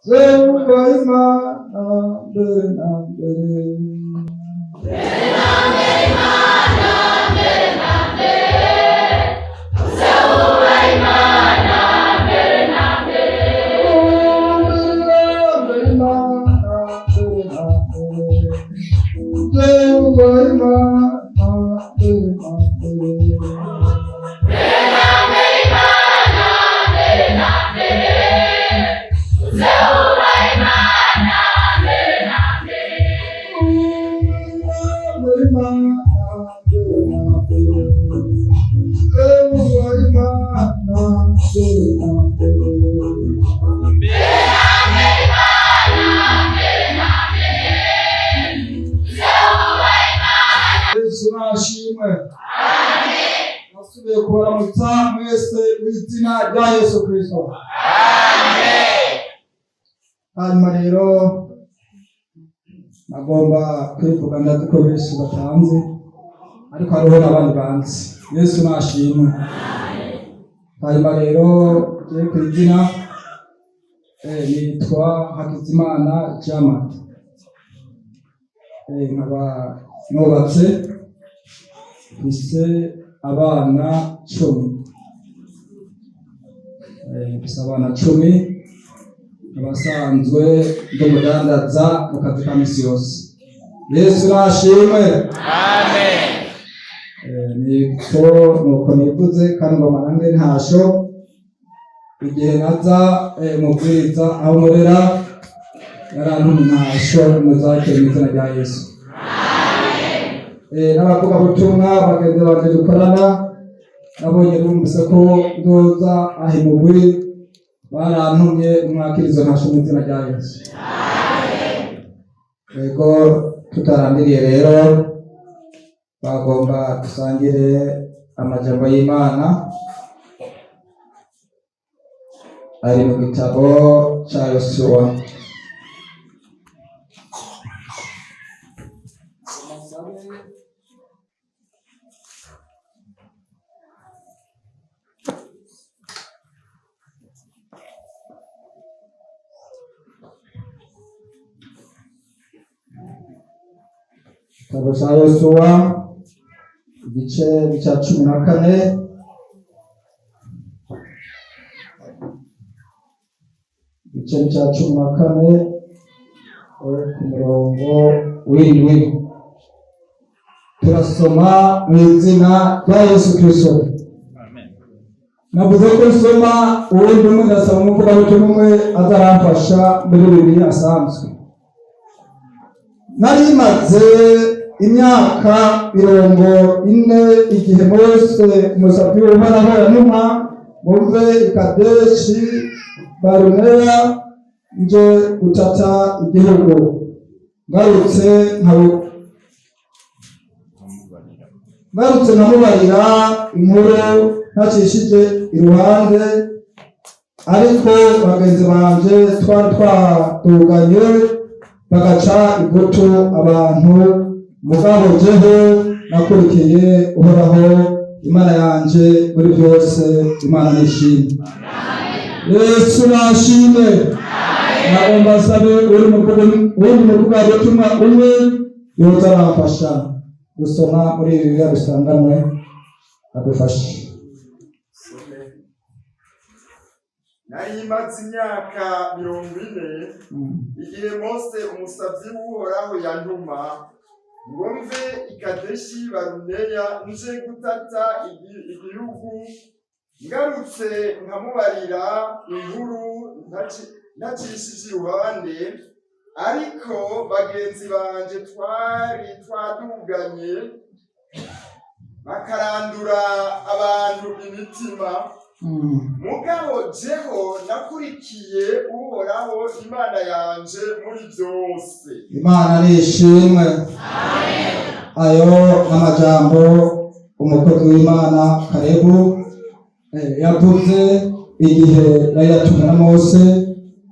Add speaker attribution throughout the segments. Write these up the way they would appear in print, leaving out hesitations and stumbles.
Speaker 1: Zewe Imana mbere na mbere. Yesu nashimwe. Nasubiye kubaramutsa mwese mu izina rya Yesu Kristo. Hanyuma rero nagomba kwivuga, ndazi ko benshi batanze ariko hariho n'abandi banzi. Yesu nashimwe. Hanyuma rero ngiye ku izina, nitwa Hakizimana Jamat, nkaba nubatse, mfise abana 10, mfise abana 10, abasanzwe ndi umudandaza mu kazi ka misi yose. Yesu nashimwe. Niko nuko nivuze kandi ngo marange ntasho igihe naza, mubwiriza aho nkorera yarantumye ntasho muzakire mu izina rya Yesu. N'abavugabutumwa bagenzi banje dukorana nabonye bumvise ko ndoza aho imugwi barantumye umwakirizo ntasho mu izina rya Yesu. Yego, tutarandiriye rero bagomba dusangire amajambo y'Imana ari mu gitabo cya Yosuwa. Igitabo cya Yosuwa igice cya 14, igice cya 14, ku murongo w'indwi, turasoma mu izina rya Yesu Kristo. Navuze ko nsoma uwundi umwe, ndasaba umuvugabutumwa umwe azaramfasha muri Bibiliya asanzwe. Nari maze imyaka 40 igihe Mose umusabyi w'Uhoraho yantuma ngo mve i Kadeshi Baruneya nje gutata igihugu, ngarutse nkamubarira inkuru ntacishije iruhande, ariko bagenzi banje twari twaduganye bagaca ivutu abantu, mugabo jeho nakurikiye Uhoraho Imana yanje muri byose. Imana nishimwe. Yesu nashimwe. Nagomba nsabe uri mu butumwa umwe yoza aramfasha gusoma muri ibi bibiliya dusanganwe, adufashe.
Speaker 2: Nari maze imyaka 40 igihe Mose umusabyi w'Uhoraho yantuma ngo mve i Kadeshi Baruneya nje gutata igihugu, ngarutse nkamubarira inkuru ntacishije iruhande, ariko bagenzi banje twari twaduganye bakarandura abantu imitima. Mugabo jeho nakurikiye Uhoraho Imana yanje muri byose.
Speaker 1: Imana nishimwe. Ayo n'amajambo umukozi w'Imana Kalebu yavuze igihe yari yatumwe na Mose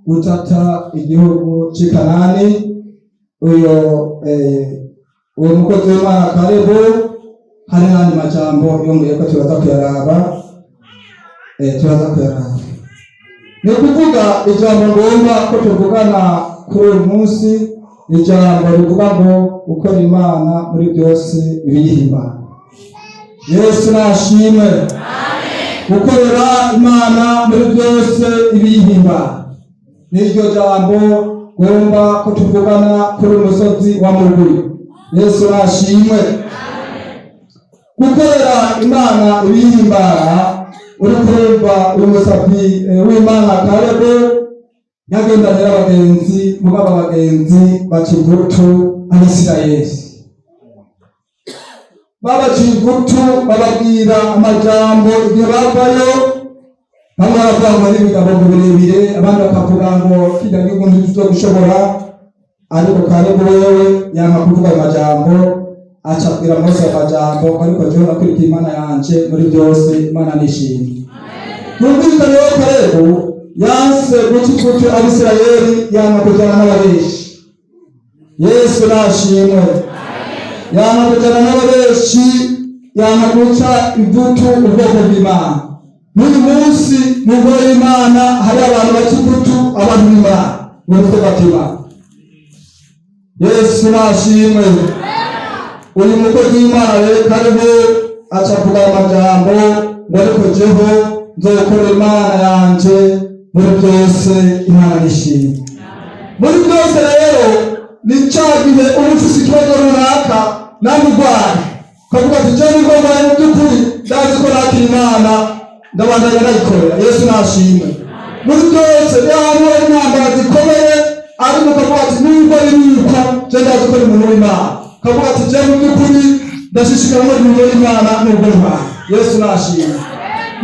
Speaker 1: gutata igihugu cy'i Kanani. Uyo uwo mukozi w'Imana Kalebu, hari n'andi majambo yongeye ko turaza kuyaraba. Ni ukuvuga ijambo ngomba ko tuvugana kuri uyu munsi, ijambo rivuga ngo gukora Imana muri byose ibiyihimbara. Yesu nashimwe. Gukorera Imana muri byose ibiyihimbara, n'iryo jambo ngomba ko tuvugana kuri uyu musozi wa Muguyu. Yesu nashimwe. Gukorera Imana ibiyihimbara, uri kurumva uyu musabyi w'Imana Kalebu yagendanye n'abagenzi, mugabo abagenzi baca ivutu Abisirayeli, babaciye ivutu, bababwira amajambo igihe bavayo. Bamwe baravuga ngo ari ibigabo ngo birebire, abandi bakavuga ngo kirya gihugu ntituzogushobora. Ariko Kalebu wewe yanka kuvuga ayo majambo, aca abwira Mose ayo majambo: "Ariko jewe nakurikiye Imana yanje muri byose, Imana nishimye." Twumvikane rero, Kalebu yanse guca ivutu Abisirayeli, yanka kujana n'ababeshi. Yesu nashimwe. Yanka kujana n'ababeshi, yanka guca ivutu ubwoko bw'Imana. N'uyu munsi mu ngoro y'Imana hari abantu baca ivutu abantu b'Imana mu mutwe bw'Imana. Yesu nashimwe. Uyu mukozi w'Imana rero Kalebu aca avuga amajambo ngo: "Ariko jeho nzokora Imana yanje muri byose, Imana nishimwe." Muri byose rero ni cya gihe uba ufise ikibazo runaka, nawe urwaye, ukavuga ati: "Jewe nibwo ndwaye, mu by'ukuri ndazi ko nakira Imana, ndabandanya ndayikorera." Yesu nashimwe. Muri byose ni ahantu hari intambara zikomeye, ariko ukavuga ati: "Nubwo biri uko, je ndazi ko ni umuntu w'Imana." Ukavuga ati: "Je mu by'ukuri ndashishikara muri umuntu w'Imana nubwo ndwaye." Yesu nashimwe.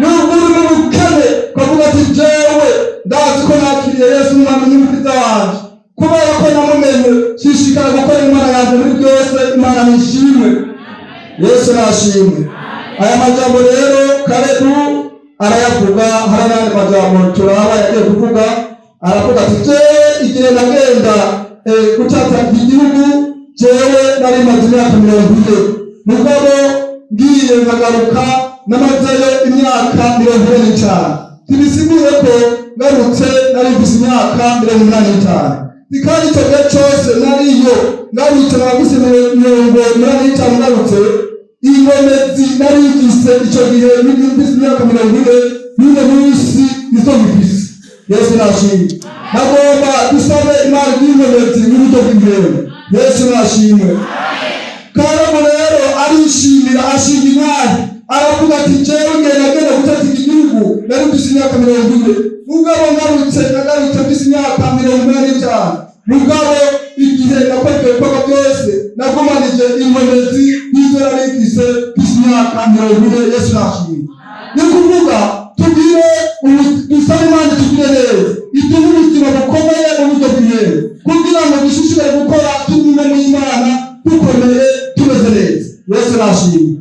Speaker 1: Nubwo uri mu bukene, ukavuga ati: "Jewe ndazi ko nakiriye Yesu umwami n'Umukiza wanje, kubera ko namumenye shishikara gukora Imana yanjye muri byose, Imana nishimwe." Yesu nashimwe. Aya majambo rero Kalebu arayavuga. Hari n'ayandi majambo turaba yagiye kuvuga. Aravuga ati: "Jewe igihe nagenda gutata iki gihugu, jewe nari maze imyaka 40, mugabo ngiye nkagaruka namazeyo imyaka 45. Ntibisiguye ko ngarutse nari mfise imyaka 85. Kandi icyo gihe cyose nariyo, ngarutse nkaba mfise 85. Ngarutse, inkomezi nari mfise icyo gihe mfise imyaka 40, n'uno munsi nizo ngifise." Yesu nashimwe. Nagomba dusabe Imana y'inkomezi mu buryo bw'imbere. Yesu nashimwe. Kalebu rero arishimira, ashinga intare, aravuga ati: "Jewe ngenda genda gutata iki gihugu nari mfise imyaka 40, mugabo ngarutse, nagarutse mfise imyaka 85. Mugabo igihe nakora ibyo bikorwa byose, nagumanije inkomezi nk'izo nari mfise imyaka 40." Yesu nashimwe. Ni kuvuga tugire dusabe Imana tugire neza, iduhe ubuzima bukomeye mu buryo bw'imbere, kugira ngo dushishikare gukora tugumye n'Imana, dukomeye, tumeze neza. Yesu nashimwe.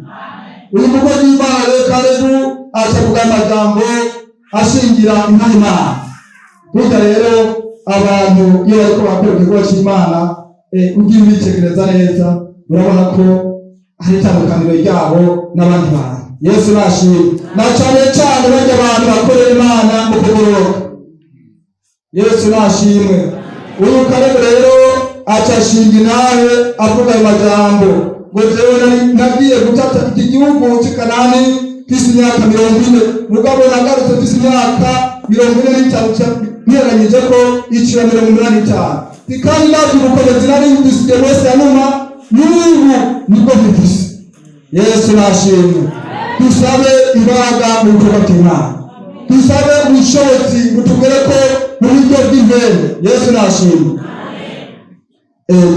Speaker 1: Uyu mukozi w'Imana rero Kalebu aca avuga amajambo ashingira inka Imana. Burya rero abantu iyo bariko barakora igikorwa c'Imana, ugiye ubitekereza neza, urabona ko hari itandukaniro ryabo n'abandi bantu. Yesu nashimwe. Na cane cane barya abantu bakorera Imana mu kugororoka. Yesu nashimwe. Uyu Kalebu rero aca ashinga intahe, avuga ayo majambo ngo: "Jewe nagiye gutata iki gihugu cy'i Kanani mfise imyaka 40, mugabo nagarutse mfise imyaka 45, nteranyije ko icira 85. Kandi ndabyo ubukomezi nari mfise Mose yanuma, n'ubu nibwo mfise." Yesu nashimwe. Dusabe imbaraga mu bikorwa by'Imana, dusabe ubushobozi butugere ko mu buryo bw'impemu. Yesu nashimwe.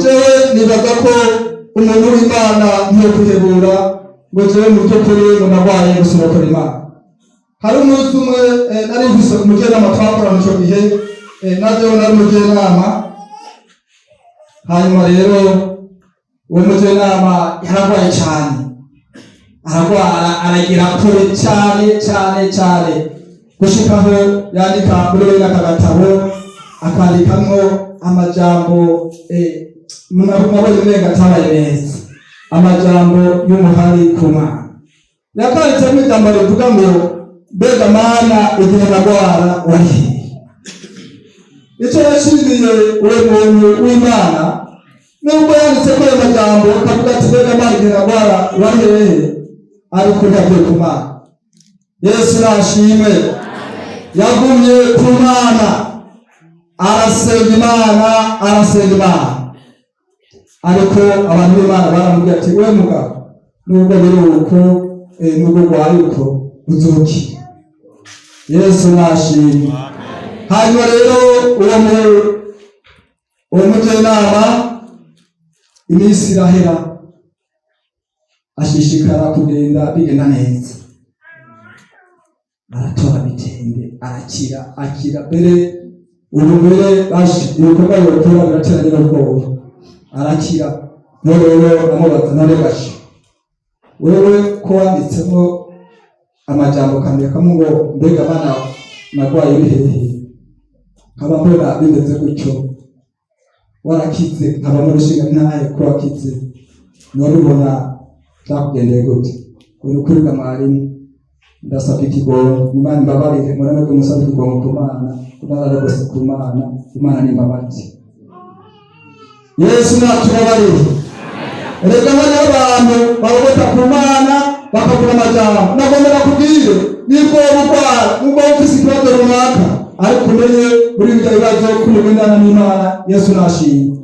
Speaker 1: Jewe nibaza ko umuntu w'Imana ntiyo kwihebura ngo jewe mu by'ukuri ngo ndagwaye gusa nokora Imana. Hari umunsi umwe nari mfise umujyanama twakorana ico gihe, na jewe nari umujyanama. Hanyuma rero uwo mujyanama yaragwaye cyane, aragwara, aragira kure cyane cyane cyane, gushikaho yandika muri bene aka gatabo, akandikamwo amajambo nabonye umenga atabaye neza, amajambo y'umuhari ku Mana. Yakanditsemo ijambo rivuga ngo: "Mbega Mana, igihe nagwara wari hehe?" Icyo yashimiye uwo muntu w'Imana, nubwo yanditse ko ayo majambo akavuga ati: "Mbega Mana, igihe nagwara wari hehe?" Ariko ntiyavuye ku Mana. Yesu nashimwe. Yagumye ku Mana, arasenga Imana, arasenga Imana. Ariko abantu b'Imana baramubwira ati: "We mugabo, nubwo biri uko, nubwo urwaye uko, uzokira." Yesu nashimwe. Hanyuma rero uwo mujyanama, iminsi irahera, ashishikara kugenda bigenda neza, aratora bitende, arakira, akira mbere. Ubu mbere ibikorwa yokora birateranye n'ubwoba, arakira. None rero amubaza: "None gashe wewe ko wanditsemo amajambo ukandikamo ngo mbega bana nagwaye bihehe, nkaba mbona bimeze gutyo, warakize, nkaba muri ushinga ntahe ko wakize, none ubona byakugendeye gute?" Uri ukuri mwarimu, ndasabye ikigongo, Imana imbabarire. Murame musabye ikigongo ku Mana, kunararagose ku Mana, Imana ni imbabazi. Yesu natubabarire. Erega hariho abantu barogota ku Mana bakavuga amajambo. Nagomba nakubwire, nibwo woba urwara, nubwo woba ufise ikibazo runaka, ariko umenye muri ibyo bibazo ko ugendana n'Imana. Yesu nashimwe.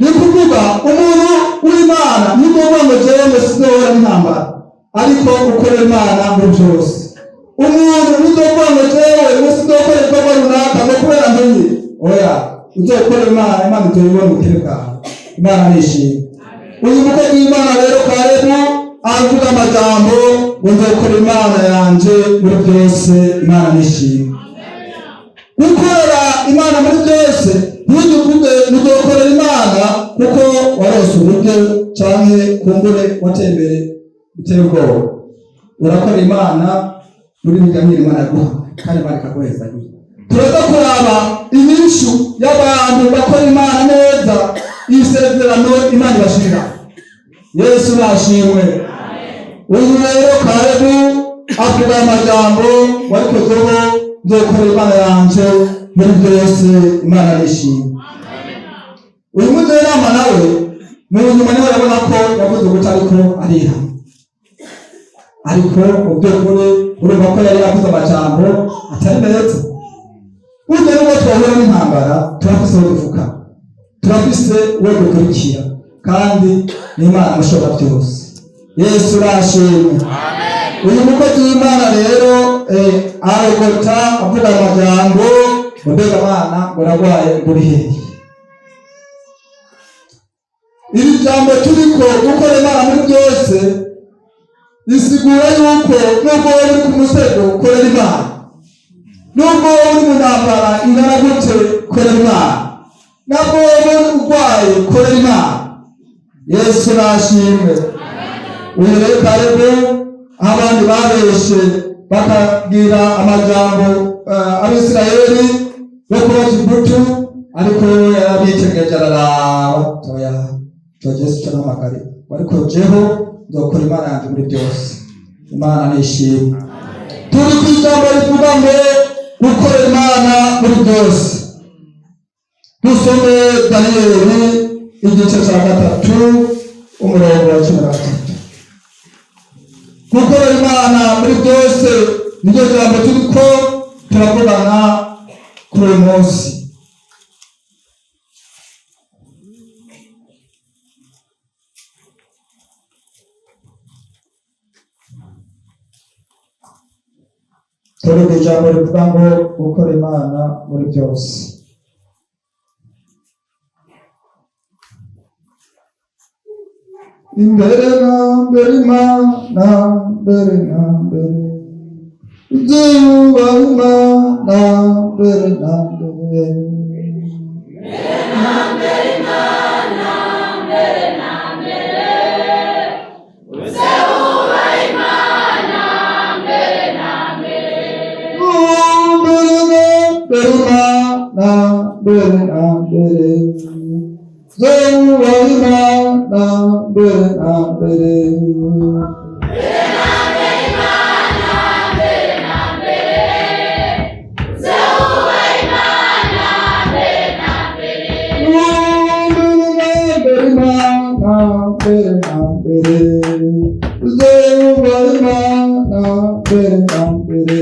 Speaker 1: Ni kuvuga umuntu w'Imana ntigombwa ngo jewe ngo sinzohora n'intambara, ariko ukorera Imana muri byose. Umuntu ntizovuga ngo jewe ngo sinzokora ibikorwa runaka ngo kubera nkenye. Oya, uzokorera Imana, Imana izoyibona ubukene bwawe. Imana nishimwe. Uyu mukozi w'Imana rero Kalebu aravuga amajambo ngo nzokora Imana yanje muri byose. Imana nishimwe. Gukorera Imana muri byose, ntuzuvuge ntuzokorera Imana kuko warose uburyo canke kumbure wateye imbere biteye ubwoba. Urakora Imana muri bijyanye Imana yaguha, kandi Imana ikaguhezagira. Turaza kuraba inyishu y'abantu bakora Imana neza, isezerano Imana ibashirira. Yesu nashimwe. Uyu rero Kalebu avuga amajambo warikozeho: nzokora Imana yanje muri byose. Imana nishimwe. Uyu mujyanama nawe mu nyuma niwe arabona ko yavuze uguca, ariko ariha, ariko mu by'ukuri urumva ko yari yavuze amajambo atari meza. Burya nubwo twahura n'intambara, turafise uwo dufuka, turafise uwo dukurikira, kandi n'Imana mushobora byose. Yesu urashimwe. Uyu mukozi w'Imana rero arogota avuga amajambo ngo mbega abana ngo narwaye, ngo uri hehe? Iri jambo turiko, gukora Imana muri byose, risigura yuko nubwo wowe uri ku musego, korera Imana. Nubwo wowe uri mu ntambara ingana gute, korera Imana. Nubwo wowe urwaye, korera Imana. Yesu nashimwe. Uyu rero Kalebu, aho abandi babeshe bakabwira amajambo Abisirayeli yo kuba kibutu, ariko yarabitegereje, araraba toya Yesu cyo namagare, ariko jeho nzokora Imana yanjye muri byose. Imana nishimwe. Turi ku ijambo rivuga ngo gukora Imana muri byose. Dusome Daniyeli igice cya 3, umurongo wa 13. Gukorera Imana muri byose niryo jambo turiko turavugana kuri uyu munsi. Turi ku ijambo rivuga ngo gukora Imana muri byose. Imbere na mbere Imana, mbere na mbere izuba, Imana mbere na mbere. Mbere na mbere Imana, mbere na mbere zuba, Imana mbere na mbere. mbere na mbere, uzubaha Imana mbere na mbere.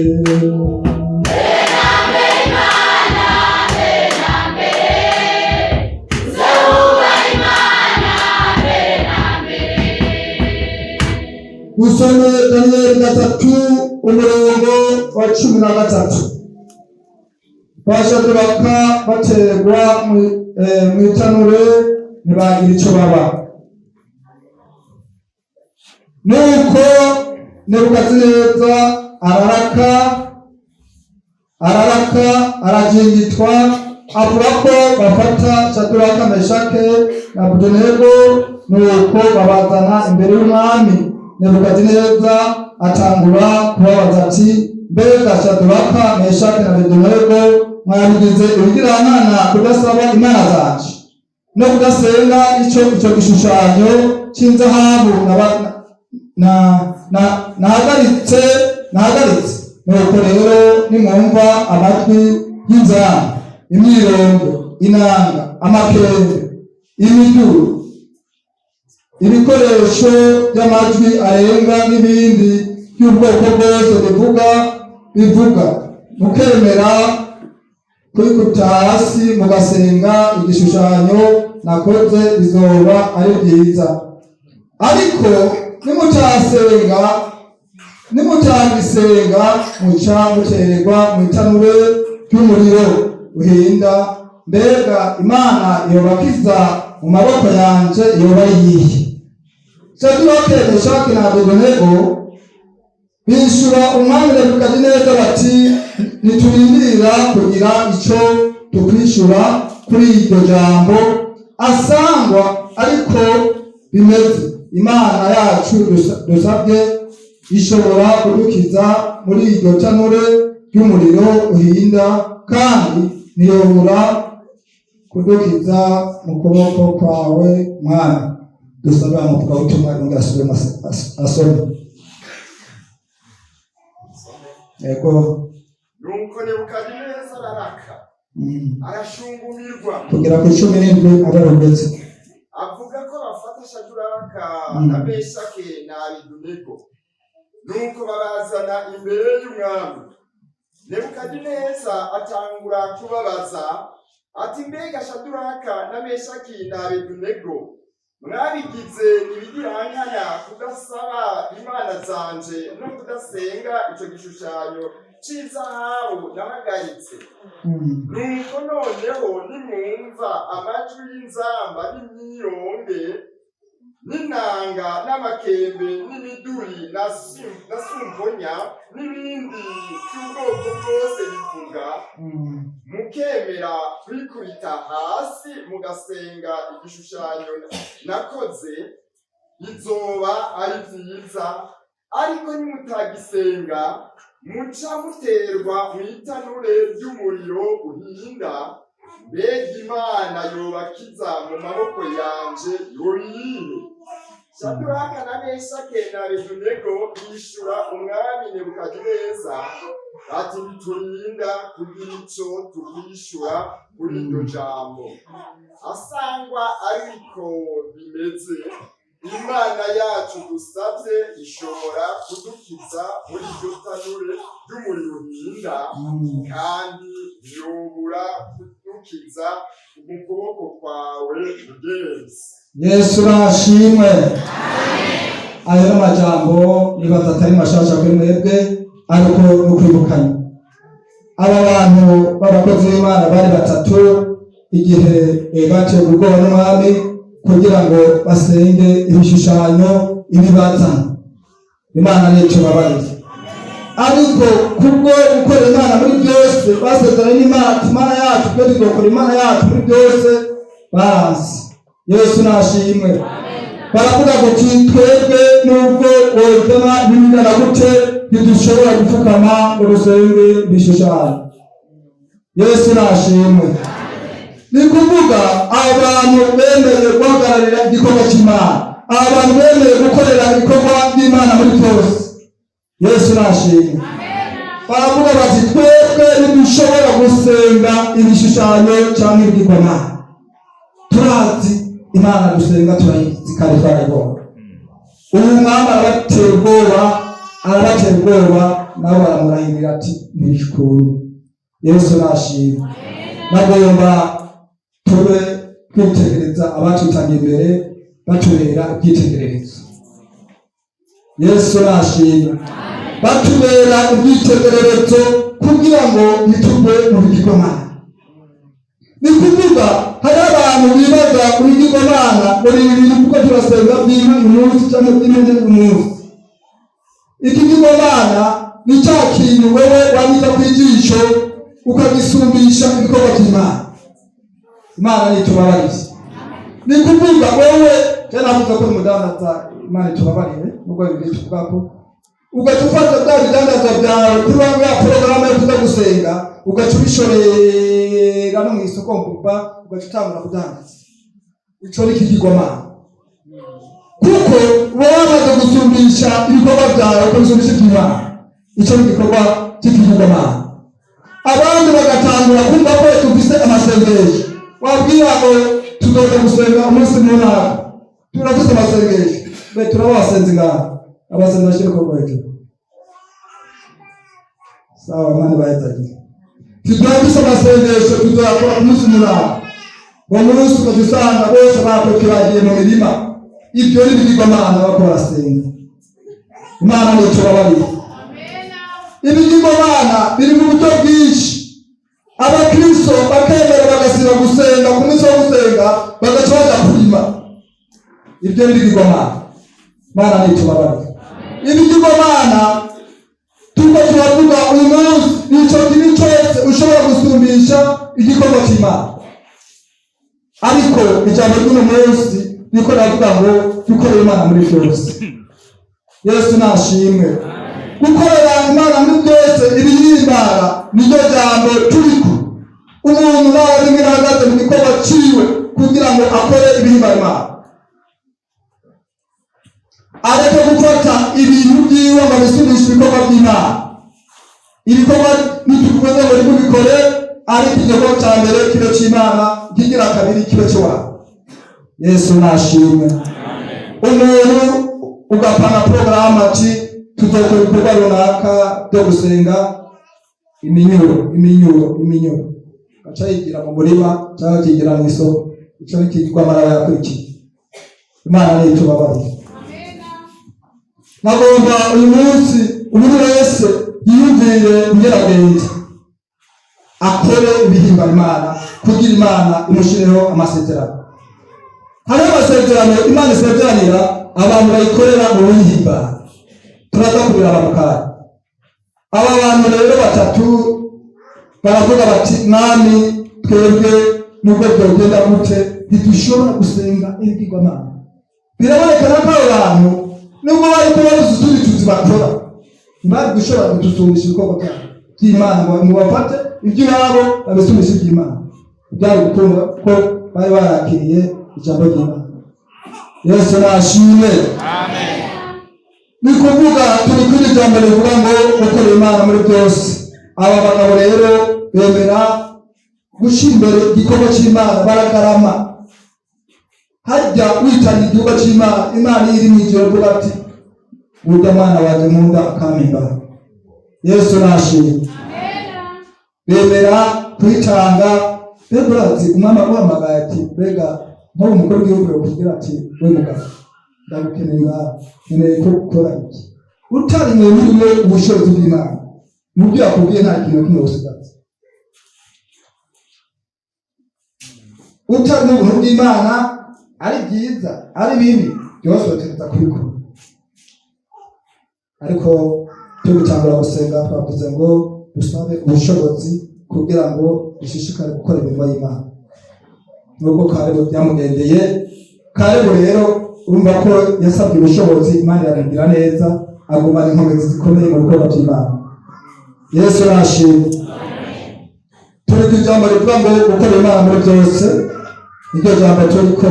Speaker 1: Usome Daniyeli 3 umurongo wa 13. Bashadraka baterwa mw'itanure ntibagira ico baba. Nuko Nebukadineza araraka, araraka, arajingitwa, avuga ko bafata Shaduraka, Meshake na Abedenego. Nuko babazana imbere y'umwami. Nebukadineza atangura kubabaza ati: "Mbega Shaduraka, Meshake na Abedenego, mwabigize ibigirankana kudasaba imana zanje no kudasenga ico gishushanyo c'inzahabu na nahagaritse? Nuko rero nimwumva amajwi y'inzamba, imyirongo, inanga, amakembe, imiduru, ibikoresho by'amajwi arenga n'ibindi by'ubwoko bwose bivuga, mukemera kwikubita hasi mugasenga igishushanyo nakoze, bizoba ari byiza. Ariko nimutasenga, nimutagisenga, muca muterwa mu itanure ry'umuriro uhinda. Mbega Imana yobakiza mu maboko yanje yoba iyihe?" Shadurake, Meshaki na Abedenego bishura umwami Nebukadineza bati: "Ntiturindira kugira ico tukwishura kuri iryo jambo. Asangwa ariko bimeze, Imana yacu dusabye ishobora kudukiza muri iryo tanure ry'umuriro uhinda, kandi ntiyobura kudukiza mu kuboko kwawe, mwami." Dusabe umuvugabutumwa yongera asubiremo, asome. Yego.
Speaker 2: Nuko Nebukadineza araraka, arashungumirwa,
Speaker 1: kugera ku 17 abarobetse.
Speaker 2: Avuga ko bafata Shaduraka na Meshake na Abedenego. Nuko babazana imbere y'umwami. Nebukadineza atangura kubabaza ati: "Mbega Shaduraka na Meshaki na Abedenego, mwabigize ibigirankana kudasaba imana zanje no kudasenga ico gishushanyo c'izahabu nahagaritse? Nuko noneho nimwumva amajwi y'inzamba n'imyironge n'inanga n'amakembe n'imiduri na sumponya n'ibindi by'ubwoko bwose bivuga, mukemera kwikubita hasi mugasenga igishushanyo nakoze, bizoba ari vyiza. Ariko nimutagisenga, muca muterwa mw'itanure ry'umuriro uhinda. Mbega Imana yobakiza mu maboko yanje yoyihe?" Shaduraka na Meshake na Abedenego bishura umwami Nebukadineza ati: "Ntiturinda kugira ico tukwishura kuri iryo jambo. Asangwa ariko bimeze, Imana yacu dusavye ishobora kudukiza muri iryo tanure ry'umuriro uhinda, kandi ntiyobura kudukiza mu kuboko kwawe, mugenzi."
Speaker 1: Yesu nashimwe. Ayo n'amajambo nibaza atari mashasha kuri mwebwe, ariko no kwibukanya aba bantu b'abakozi b'Imana bari batatu, igihe batewe ubwoba n'umwami kugira ngo basenge ibishushanyo ibibazana. Imana nicyo babarire, ariko kubwo gukora Imana muri byose, basezeranye n'Imana ati: "Imana yacu, twe tugakora Imana yacu muri byose." Baranse. Yesu nashimwe. Baravuga ngo: "Twebwe nubwo wozana bingana gute, ntidushobora gupfukama ngo dusenge ibishushanyo." Yesu nashimwe. Ni kuvuga abantu bemeye guhagararira igikorwa cy'Imana, abantu bemeye gukorera ibikorwa by'Imana muri byose. Yesu nashimwe. Baravuga bati: "Twebwe ntidushobora gusenga ibishushanyo cyangwa ibigirwamana. Turazi Imana dusenga, turayizi." Kandi twarayibonye. Ubu mwami arabatera ubwoba, arabatera ubwoba, nabo baramurahirira ati: "Ntibikunda." Yesu nashimwe. Nagomba tube twitegereza abatwitangiye imbere, batubera ibyitegererezo. Yesu nashimwe. Batubera ibyitegererezo kugira ngo ntitugwe mu bigirwamana. Ni kuvuga hari abantu bibaza ibigirwamana ngo ni ibintu kuko turasenga by'inka uyu munsi cyangwa by'impene uyu munsi. Ikigirwamana ni cya kintu wewe wanyita ku ijisho, ukagisumbisha ibikorwa by'Imana. Imana nitubabarire. Ni kuvuga wewe, cyane navuze ko umudandaza, Imana itubabarire, nubwo bibiri tuvuga ko ugaca ufata bya bidandaza byawe kuri wa ya porogaramu yo kuza gusenga, ugaca ubishorera no mu isoko mbuba, ugaca utangura kudandaza. Ico ni ikigirwamana, kuko uba wamaze gusumbisha ibikorwa byawe, ukabisumbisha iby'Imana. Icyo ni igikorwa cy'ikigirwamana. Abandi bagatangura kumva ko dufise amasengesho, wabwira ngo tuzoza gusenga umunsi munaka, turafise amasengesho. Mbe turaba abasenzi ngaha? Abasenzi bashyire ukuboko hejuru. Sawa, Imana ibahezagire. Turafise amasengesho, tuzakora ku munsi munaka. Uwo munsi ukaca usanga bose bakwepye, bagiye mu mirima. Ibyo ni ibigirwamana bako barasenga. Imana ntitubabariye. Ibigirwamana biri mu buryo bwinshi. Abakristo bakemera bagasiba gusenga ku munsi wo gusenga, bagaca baja kurima. Ibyo ni ibigirwamana. Imana ntitubabariye. Ibigirwamana turiko turavuga uyu munsi nico kintu cyose ushobora gusumbisha igikorwa cy'Imana. Ariko ijambo ry'uno munsi niko ravuga ngo dukorere Imana muri byose. Yesu nashimwe. Gukorera Imana muri byose, ibiyimbara, niryo jambo turiko. Umuntu nawe rimwe ahagaze mu gikorwa ciwe kugira ngo akore ibihimbara Imana, areke gufata ibintu byiwe ngo abisumbishe ibikorwa by'Imana. Ibikorwa ntituvuze ngo ntibikore, ariko igikorwa cya mbere kibe cy'Imana, ikigira kabiri kibe cy'iwawe. Yesu nashimwe. Umuntu ugapanga porogaramu ati: "Tuzokora ibikorwa runaka byo gusenga iminyuro, iminyuro, iminyuro," agaca yigira mu murima cyangwa akigira mu isoko. Icyo ni ikigirwamana yakurikiye. Imana ntitubabarire. Nagomba uyu munsi umuntu wese yiyumvire ingeragenda akore ibihimbara Imana, kugira Imana imushireho amasezerano. Hariho amasezerano Imana isezeranira abantu bayikorera mu buyihimbara. Turaza kubiraba mu kanya. Aba bantu rero batatu baravuga bati: "Mwami, twebwe nubwo byogenda gute, ntidushobora gusenga ibigirwamana." Birabonekana ko abo bantu, nubwo bari kuba babuze utundi tuzi bakora, ntibari gushobora kudusumbisha ibikorwa byabo by'Imana ngo bafate iby'iwabo babisumbishe iby'Imana. Byari gukunda ko bari barakiriye ijambo ry'Imana. Yesu nashimwe. Ni kuvuga turi kuri ijambo rivuga ngo gukorera Imana muri byose. Aba bagabo rero bemera gushyira imbere igikorwa cy'Imana, baragarama. Hajya witanga igikorwa cy'Imana, Imana iyo iri mu ijoro ivuga ati: "Burya mwana wanjye nkunda akampimbara." Yesu nashimwe. Bemera kwitanga. Mbega urazi umwami aguhamagaye ati, mbega nk'ubu umukuru w'igihugu yakubwira ati: "We mugabo, ndagukeneye ngaha, nkeneye ko ukora iki," utari muri ubushobozi bw'Imana mu byo yakubwiye, nta kintu na kimwe usigaza. Utari mu buntu bw'Imana, ari byiza ari bibi, byose bategereza kubikora. Ariko tugitangura gusenga twavuze ngo dusabe ubushobozi kugira ngo dushishikare gukora imirimo y'Imana, nubwo Kalebu byamugendeye. Kalebu rero urumva ko yasabye ubushobozi, Imana iramugira neza, agumana inkomezi zikomeye mu bikorwa by'Imana. Yesu nashimwe. Turi ku ijambo rivuga ngo gukora Imana muri byose, niryo jambo turiko.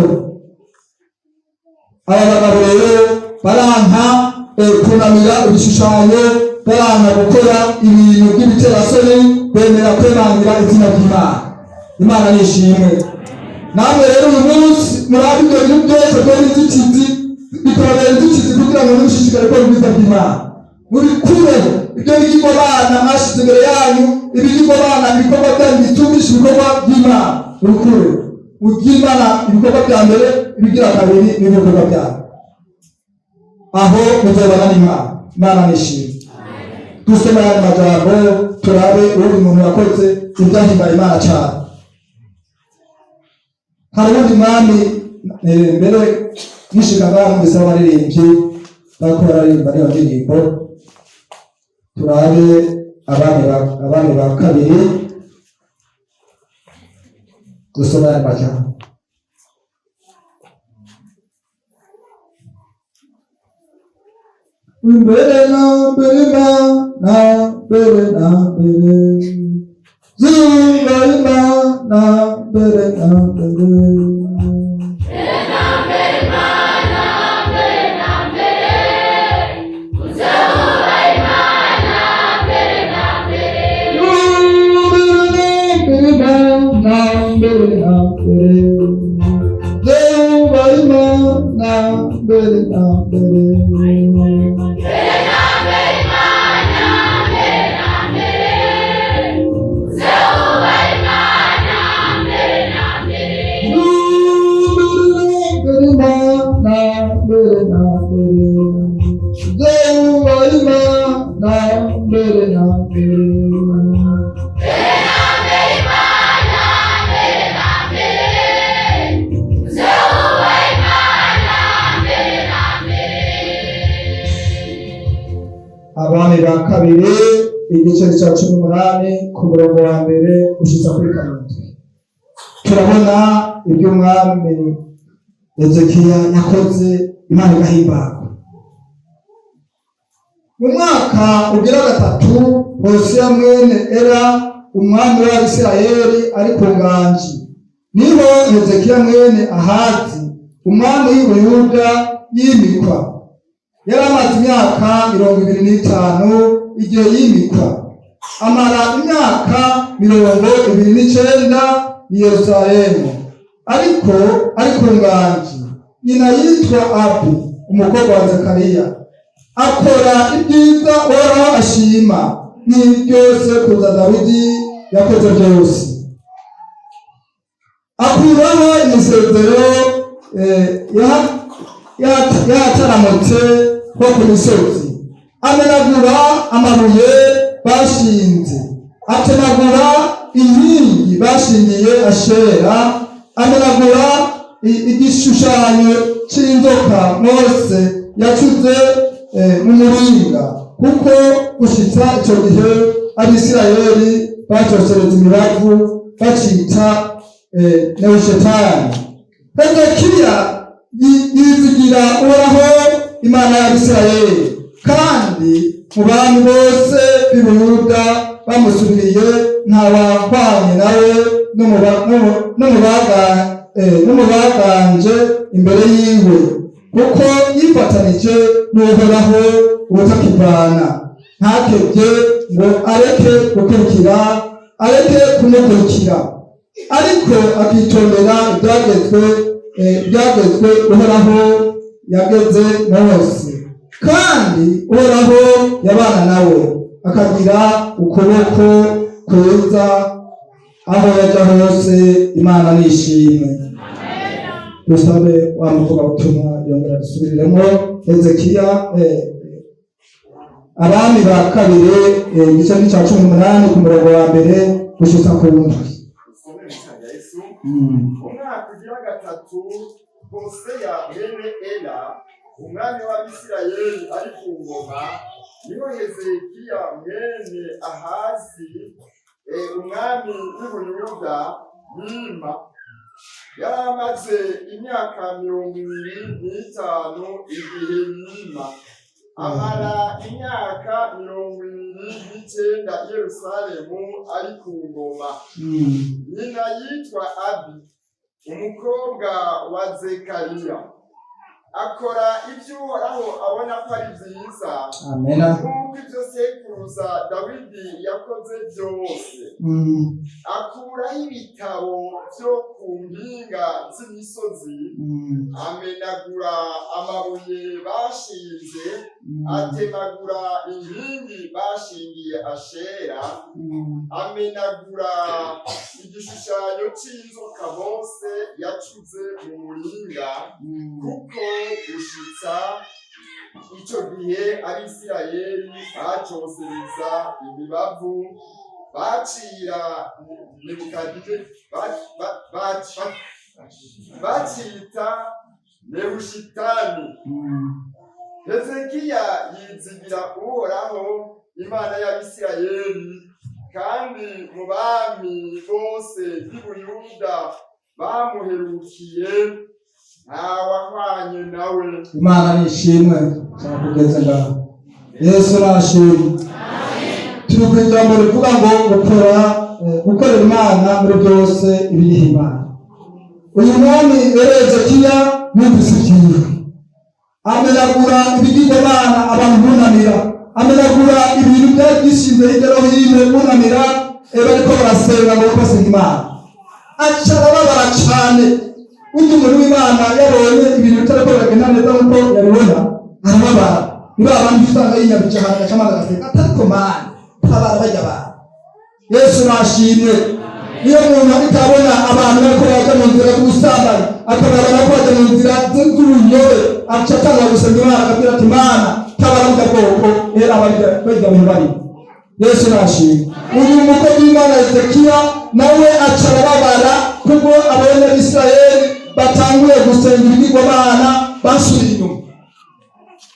Speaker 1: Aba bagabo rero baranka kunamira ibishushanyo, baranka gukora ibintu by'ibiterasoni, bemera kwemangira izina ry'Imana. Imana nishimwe. Namwe rero uyu munsi murabe ibyo bintu byose byari inzitizi, bikababera inzitizi kugira ngo ntimushishikare gukora ubwiza bw'Imana. Mubikureho ibyo bigirwamana mwashize imbere yanyu, ibigirwamana, ibikorwa byanyu bitumisha ibikorwa by'Imana. Mubikureho, iby'Imana ibikorwa bya mbere, ibigira kabiri n'ibikorwa byanyu. Aho muzobana n'Imana. Imana nishimwe. Dusome aya majambo, turabe uwundi muntu yakoze ibyahimbaye Imana cyane. Hari uwundi mwami, mbere nishika ngaha numvise abaririmbyi bariko bararirimba niyo ndirimbo. Turabe Abami ba Kabiri, dusome aya majambo. Mbere na mbere Imana, mbere na mbere zuba Imana, mbere na mbere. Mbere na mbere zuba Imana, mbere na mbere. Mbere na mbere. Abami ba Kabiri, igice cya 18, ku murongo wa mbere ushiza kuri karindwi, turabona iby'umwami Hezekiya yakoze, Imana igahimbarwa. Mu mwaka ugira gatatu Hosiya mwene Era, umwami w'Abisirayeli, ari ku nganji, niho Hezekiya mwene Ahazi, umwami w'Ubuyuda, yimikwa. Yari amaze imyaka 25 igihe yimikwa, amara imyaka 29 i Yerusalemu, ariko ari ku nganji. Nyina yitwa Abi, umukobwa wa Zakariya. Akora ibyiza Uhoraho ashima, nk'ibyo sekuruza Dawidi yakoze byose. Akuraho imisezero yataramutse ho ku misozi, amenagura amabuye bashinze, atemagura inkingi bashingiye Ashera, amenagura igishushanyo c'inzoka Mose yacuze mu muringa, kuko gushitsa ico gihe Abisirayeli bacosereza imibavu bacita Nehushetani. Hezekiya yizigira Uhoraho Imana y'Abisirayeli, kandi mu bami bose b'i Buyuda bamusubiriye ntawahwanye nawe no mu baganje imbere yiwe, kuko yifatanije n'Uhoraho ubutakivana, ntakebye ngo areke gukurikira, areke kumukurikira, ariko akitondera ibyagezwe Uhoraho yageze Mose. Kandi Uhoraho yabana nawe, akagira ukuboko kwiza aho yajya hose. Imana nishimwe. Dusabe wa muvugabutumwa yongera dusubiriremo Hezekiya, Abami ba Kabiri, igice cya 18, ku murongo wa mbere gushitsa ku ndwi.
Speaker 2: Usome mu izina rya Yesu. Umwaka ugira gatatu Hoseya mwene Ela, umwami w'Abisirayeli, ari ku ngoma, niho Hezekiya mwene Ahazi, umwami w'Ubuyuda, yima. Yari amaze imyaka 25 igihe yima, amara imyaka 29 i Yerusalemu ari ku ngoma. Nyina yitwa Abi, umukobwa wa Zekariya. Akora ibyo Uhoraho abona ko ari byiza,
Speaker 1: Amena.
Speaker 2: nk'uko ibyo sekuruza Dawidi yakoze byose. Akuraho ibitabo byo ku ku mpinga z'imisozi, amenagura amabuye bashinze, atemagura inkingi bashingiye Ashera, amenagura igishushanyo c'inzoka Mose yacuze mu muringa, kuko gushitsa ico gihe Abisirayeli bacosereza imibavu bacira Nebukadine bacita Nebushitani. Hezekiya yizigira Uhoraho Imana y'Abisirayeli, kandi mu bami bose b'i Buyuda bamuherukiye ntawahwanye nawe.
Speaker 1: Imana nishimwe cyane kugeza ngaho. Yesu nashimwe. Turi ku ijambo rivuga ngo gukora, gukorera Imana muri byose ibiriho Imana. Uyu mwami rero Hezekiya yumvise ibyiwe, amenagura ibigirwamana abantu bunamira, amenagura ibintu byari byishinze hirya no hino bunamira, bariko barasenga ngo basenga Imana, aca arababara cane. Burya umuntu w'Imana yabonye ibintu bitariko biragenda neza nk'uko yabibona, arababara. Ni ba bandi usanga yinyabije ahantu, agaca amazi, agasenga, atariko Mana tabara barya abantu. Yesu nashimwe. Niyo muntu ariko abona abantu bariko baraja mu nzira z'ubusambanyi, akababona ko baja mu nzira z'ubuyobe, aca atangura gusenga Imana, akabwira ati: "Mana, tabara burya bwoko, era barya barya bintu barimo." Yesu nashimwe. Uyu mukozi w'Imana Hezekiya nawe aca arababara kuko abene Bisirayeli batanguye gusenga ibigirwamana, basubiye inyuma.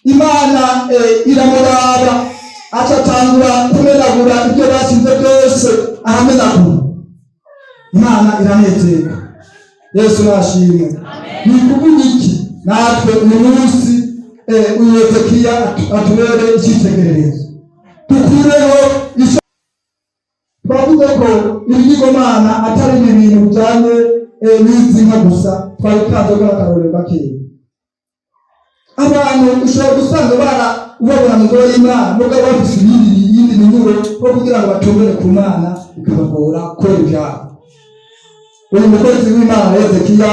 Speaker 1: Imana iramuraba, aca atangura kumenagura ibyo bashinze byose, aramenagura. Imana iranezerwa. Yesu nashimwe. Ni kuvuga iki? Natwe uyu munsi, uyu Hezekiya atubere icyitegererezo, dukureho icyo twavuze ko ibigirwamana atari ibintu bijyanye n'izi nka gusa. Twari tanze ko akarorero gakeya. Abantu ushobora gusanga bara ubabona mu ngoro y'Imana, mugabo bafise iyindi minyuro yo kugira ngo batumbere ku Mana, bikabagora kubera ibyabo. Uyu mukozi w'Imana Hezekiya,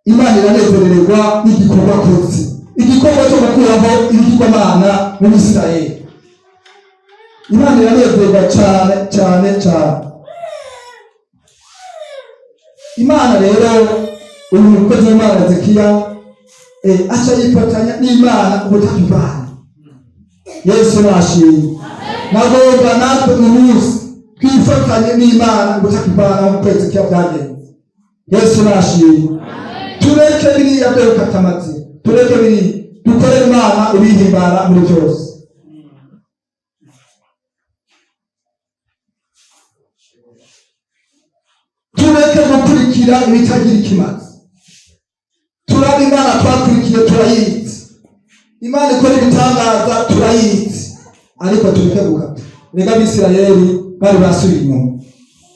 Speaker 1: Imana iranezererwa n'igikorwa akoze, igikorwa cyo gukuraho ibigirwamana mu Bisirayeli. Imana iranezerwa cyane cyane cyane. Imana rero, uyu mukozi w'Imana Hezekiya aca yifatanya n'Imana ubutakivana. Yesu nashimwe. Nagomba natwe uyu munsi twifatanye n'Imana ubutakivana nk'uko Hezekiya byagenze. Yesu nashimwe. Tureke biriya byo gukata amazina, tureke biriya, dukorere Imana ibihimbara muri byose. Tureke gukurikira ibitagira ikimazi. Turaba Imana twakurikiye, turayizi. Imana ikora ibitangaza, turayizi, ariko tureke gukata. Rega Abisirayeli bari basubiye inyuma,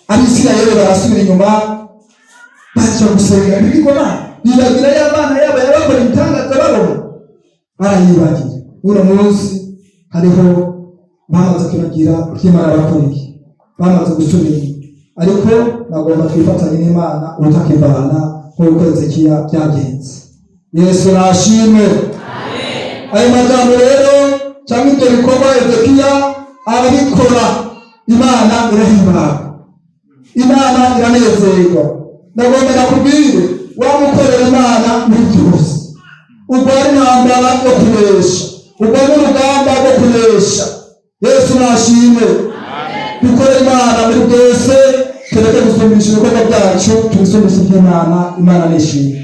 Speaker 1: Abisirayeli barasubira inyuma, baja gusenga ibigirwamana, bibagira ya Mana yabo yabakora ibitangaza babona, barayibagira. Uno munsi hariho bamaze kwibagira iby'Imana bakoreye, bamaze gusubira inyuma, ariko nagomba twifatanye n'Imana ubutakivana nk'uko Hezekiya byagenze. Yesu nashimwe. Ayo majambo rero cyangwa ibyo bikorwa Hezekiya arabikora, Imana irahimbaga, Imana iranezerwa. Ndagomba nakubwire, wamukorera Imana muri byose, urwana intambara yo kunesha, urwana urugamba rwo kunesha. Yesu nashimwe. Dukore Imana muri byose, tureke gusumbisha ibikorwa byacu, tubisumbishe iby'Imana. Imana nishimwe.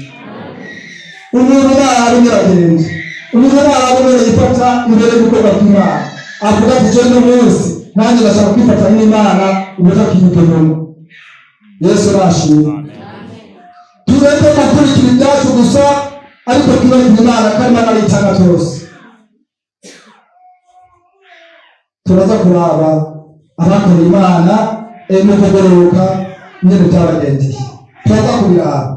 Speaker 1: Umuntu nabi nyiragenda, umuntu nabi mbere yifata imbere y'ibikorwa by'Imana, avuga ati: "Je no munsi nanjye ndashaka kwifatanya n'Imana ubutakinyuka inyuma." Yesu nashimwe. Tureke gukurikira ibyacu gusa, ariko twibagire Imana, kandi Imana aritanga byose. Turaza kuraba abakoreye Imana no kugororoka nyine byabagendeye, turaza kubiraba.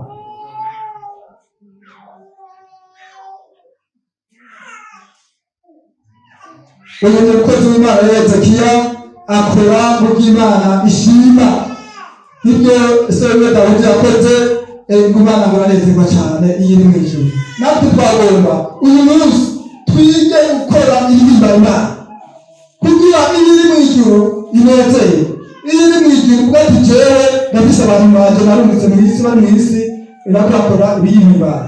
Speaker 1: Uyu mukozi w'Imana Hezekiya akora mu by'Imana ishima. Ibyo se we Dawidi yakoze, ngo Imana ngo iranezerwa cyane iyo iri mu ijuru. Natwe twagomba uyu munsi twige gukora ibihimbara Imana, kugira iyo iri mu ijuru inezeye. Iyo iri mu ijuru uvuga ati: "Jewe ndafise abantu banje narungitse mu isi, bari mu isi irakora ibiyihimbara."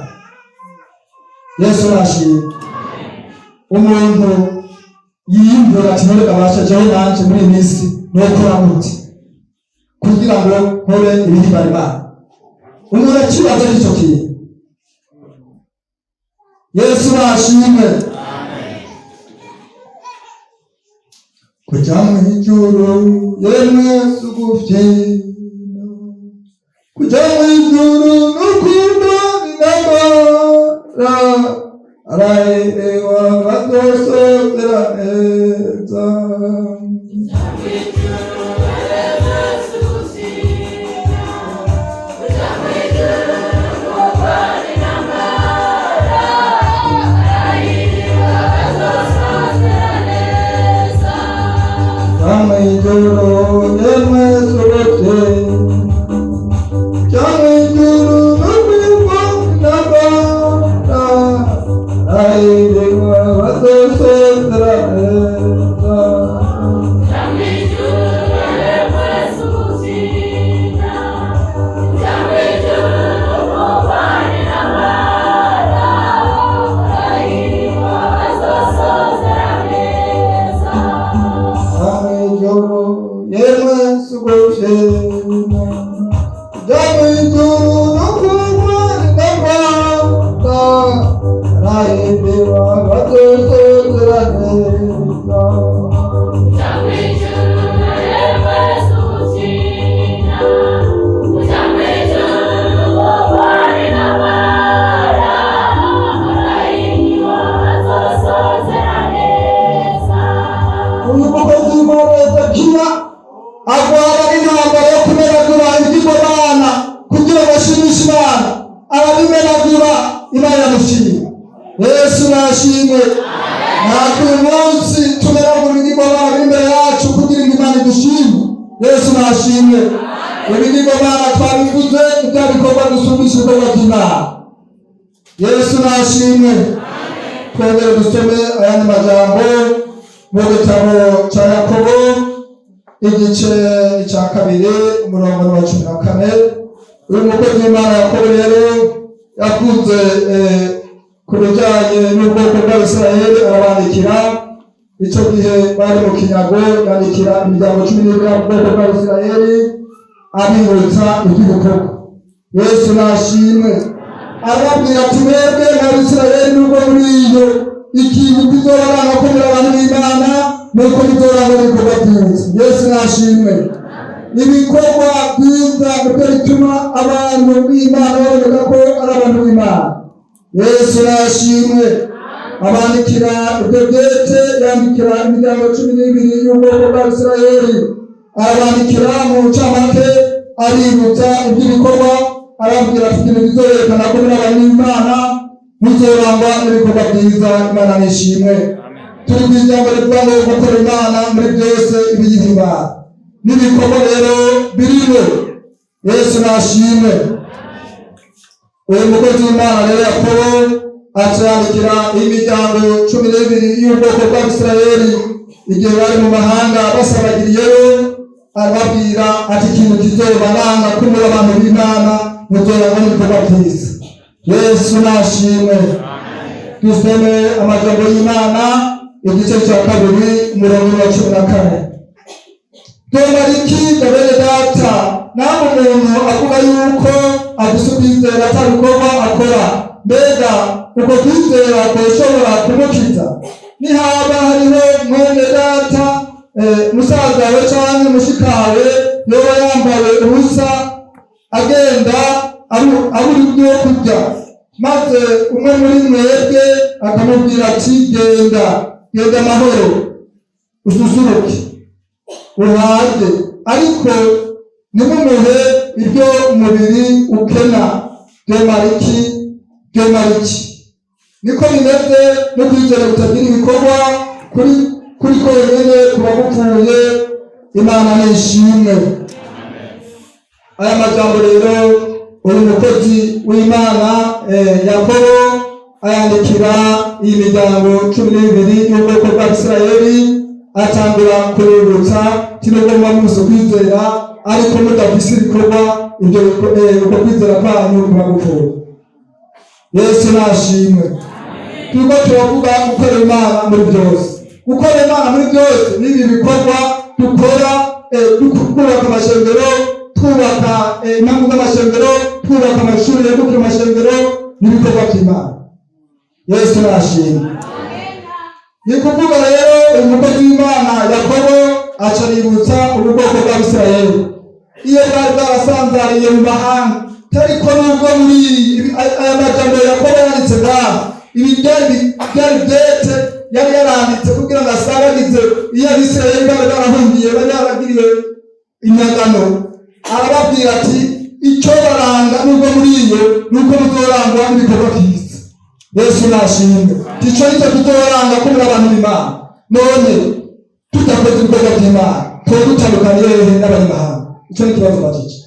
Speaker 1: Yesu arashimwe. Umuntu yiyumvira ati: "None kabasha jewe nanje muri iyi minsi nokora gute kugira ngo nkore ibihimbara Imana?" Umuntu akibaza icyo kintu. Yesu nashimwe. Kuja mw'ijuru yemwe sugufyina, kuja mw'ijuru n'urukundo n'intambara, araherewa bazosozera neza. Kuja mw'ijuru yemwe sugufyina, kuja mw'ijuru n'urukundo n'intambara, araherewa bazosozera neza. Mw'ijuru yemwe sugufyina, kuja mw'ijuru n'urukundo n'intambara, araherewa bazosozera neza. Uyu mukozi w'Imana Hezekiya agwana n'intambara yo kumenagura ibigirwamana kugira ngo ashimishe Imana. Arabimenagura, Imana iramushima. Yesu nashimwe. Natwe uyu munsi tumenagura ibigirwamana biri imbere yacu kugira ngo Imana idushime. Yesu nashimwe. Ibigirwamana twabivuze, ibya bikorwa dusumbisha ibikorwa by'Imana. Yesu nashimwe. Twongere dusome ayandi majambo mu gitabo cya Yakobo, igice cya kabiri, umurongo wa 14. Uyu mukozi w'Imana Yakobo rero yavuze ku bijyanye n'ubwoko bw'Abisirayeli, arabandikira icyo gihe bari mu kinyago. Yandikira imiryango 12 y'ubwoko bw'Abisirayeli, abibutsa iby'ibikorwa. Yesu nashimwe. Arababwira ati: "Mwebwe nk'Abisirayeli, nubwo muri iyo ikintu kizobaranga ko muri abantu b'Imana nuko bizoranga ibikorwa byiza." Yesu nashimwe. Ibikorwa byiza nibyo bituma abantu b'Imana baboneka ko ari abantu b'Imana. Yesu nashimwe. Abandikira ibyo byete, yandikira imiryango 12 y'ubwoko bw'Abisirayeli, arabandikira mu ncamake, aributsa iby'ibikorwa, arabwira ati: "Ikintu kizoyerekana ko muri abantu b'Imana, muzorangwa n'ibikorwa byiza." Imana nishimwe. Turi ku ijambo rivuga ngo gukora Imana muri byose ibiyihimbara, n'ibikorwa rero birimo. Yesu nashimwe. Uyu mukozi w'Imana rero Yakobo acandikira imiryango 12 y'ubwoko bw'Abisirayeli igihe bari mu mahanga basabagiriyeyo, arababwira ati: "Ikintu kizobaranga ko muri abantu b'Imana, muzorangwa n'ibikorwa byiza." Yesu nashimwe. Dusome amajambo y'Imana, igice cya kabiri, umurongo wa 14. Byomara iki, bene data, nawe umuntu avuga yuko afise ukwizera atabikorwa akora? Mbega uko kwizera koshobora kumukiza? Nihaba hariho mwene data, musaza we canke mushikawe, yoba yambaye ubusa, agenda abura ibyo kurya, maze umwe muri mwebwe akamubwira ati: 'Genda, genda amahoro, ususuruke, uhage,' ariko ntimumuhe ibyo umubiri ukena, byomara iki? Byomara iki? Niko bimeze no kwizera kutagira ibikorwa, kuri konyene kuba gupfuye." Imana nishimwe. Aya majambo rero uyu mukozi w'Imana Yakobo ayandikira iyi miryango 12 y'ubwoko bw'Abisirayeli, atangura kubibutsa nubwo muba mufise kwizera ariko mudafise ibikorwa, ibyo uko kwizera kwanyu kuba gupfuye. Yesu nashimwe. Turiko turavuga gukora Imana muri byose. Gukora Imana muri byose n'ibi bikorwa dukora, twubaka amashengero, twubaka impamvu z'amashengero, twubaka amashuri yegukira amashengero, n'ibikorwa by'Imana. Yesu nashimwe. Ni kuvuga rero uyu mukozi w'Imana Yakobo aca aributsa ubu bwoko bw'Abisirayeli iyo bwari bwarasanzariye mu mahanga, ariko nubwo muri aya majambo Yakobo yanditse ngaha, ibi byari byete yari yaranditse kugira ngo asabagize iyo Abisirayeli bari barahungiye, bari baragiriwe inyagano. Arababwira ati: "Icyo baranga nubwo muri iyo ni uko muzorangwa n'ibikorwa byiza." Yesu nashimwe. Icyo nicyo tutoranga ko muri abantu b'Imana. None tudakoze ibikorwa by'Imana, tuba dutandukaniye hehe n'abanyamahanga? Icyo ni ikibazo bajije.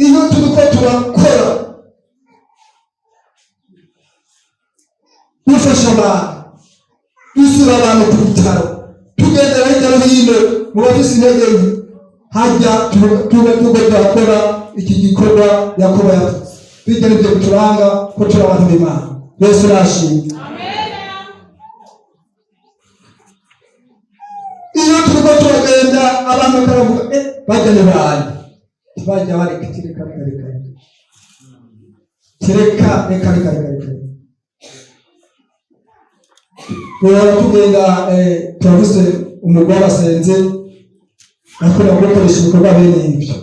Speaker 1: Iyo turiko turakora, dufasha abantu, dusura abantu ku bitaro, tugendera hirya no hino mu bafise intege nke, hajya tuba turiko turakora iki gikorwa Yakobo yavuze. Bijya nibyo bituranga ko turi abantu b'Imana. Yesu nashimwe. Iyo turiko turagenda, abantu bakavuga: "Bajya ni bande?" Ntibajya bareka, tireka, reka, reka, tireka, reka, reka, reka, reka. Duhora tugenda, turafise umugwi w'abasenzi bakunda gukoresha ibikorwa bene ibyo.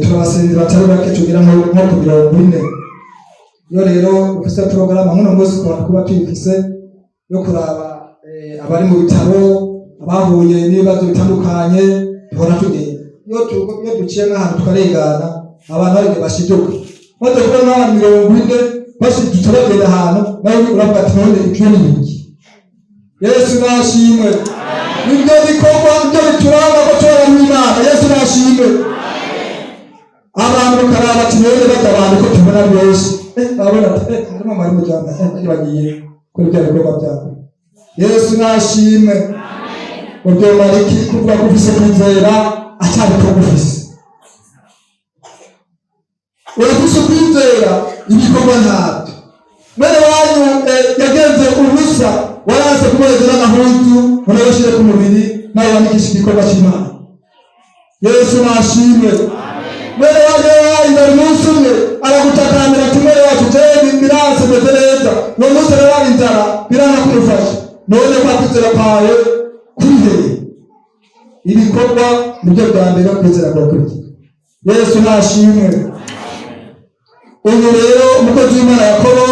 Speaker 1: Turabasenzi batari bake, tugera nko ku 40. Iyo rero ufise porogaramu nk'uno munsi ukaba kuba tuyifise yo kuraba abari mu bitaro, abahuye n'ibibazo bitandukanye, duhora tugenda. Iyo duciye nk'ahantu tukarengana, abantu hari igihe bashiduka maze kubona nk'abantu 40 bashidutse bagenda ahantu, nawe uravuga ati: "None ibyo ni ibiki?" Yesu nashimwe. Ibyo bikorwa nibyo bituranga ko turi abantu b'Imana. Yesu nashimwe. Abantu bakaraba ati: "None bajya abantu ko tubona benshi?" Babona ati: "Harimo mwari mujyana, bagiye kuri bya bikorwa byabo." Yesu nashimwe. Ubyomara iki kuvuga ko ufise kwizera atabikorwa ufise? Urafise ukwizera, ibikorwa ntabyo. Mwene wanyu yagenze ubusa, waranse kumuhereza n'agahuzu ngo nawe ushire ku mubiri, nawe wandikisha igikorwa cy'Imana. Yesu nashimwe. Mwene wanyu yari umunsi umwe aragutakambira ati: "Mwene wacu, jewe biranse, meze neza." Uwo munsi rero hari inzara, biranga kumufasha. None kwa kwizera kwawe kuri hehe? Ibikorwa nibyo bya mbere, kwizera kugakurikira. Yesu nashimwe. Uyu rero umukozi w'Imana Yakobo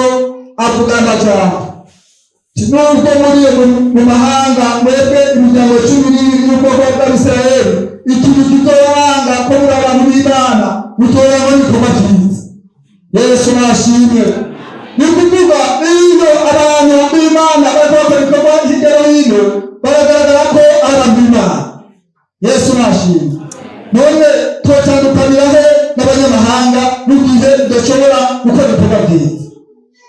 Speaker 1: avuga amajambo: nubwo muri mu mahanga, mwebwe imiryango 12 y'ubwoko bw'Abisirayeli, ikintu kizobaranga ko muri abantu b'Imana mutorangwa n'ibikorwa byiza. Yesu nashimwe. Ni ukuvuga iyo abantu b'Imana bariko bakora ibikorwa hirya no hino, baragaragara ko ari abantu b'Imana. Yesu nashimwe. None twotandukanira he n'abanyamahanga mu gihe tudashobora gukora ibikorwa byiza?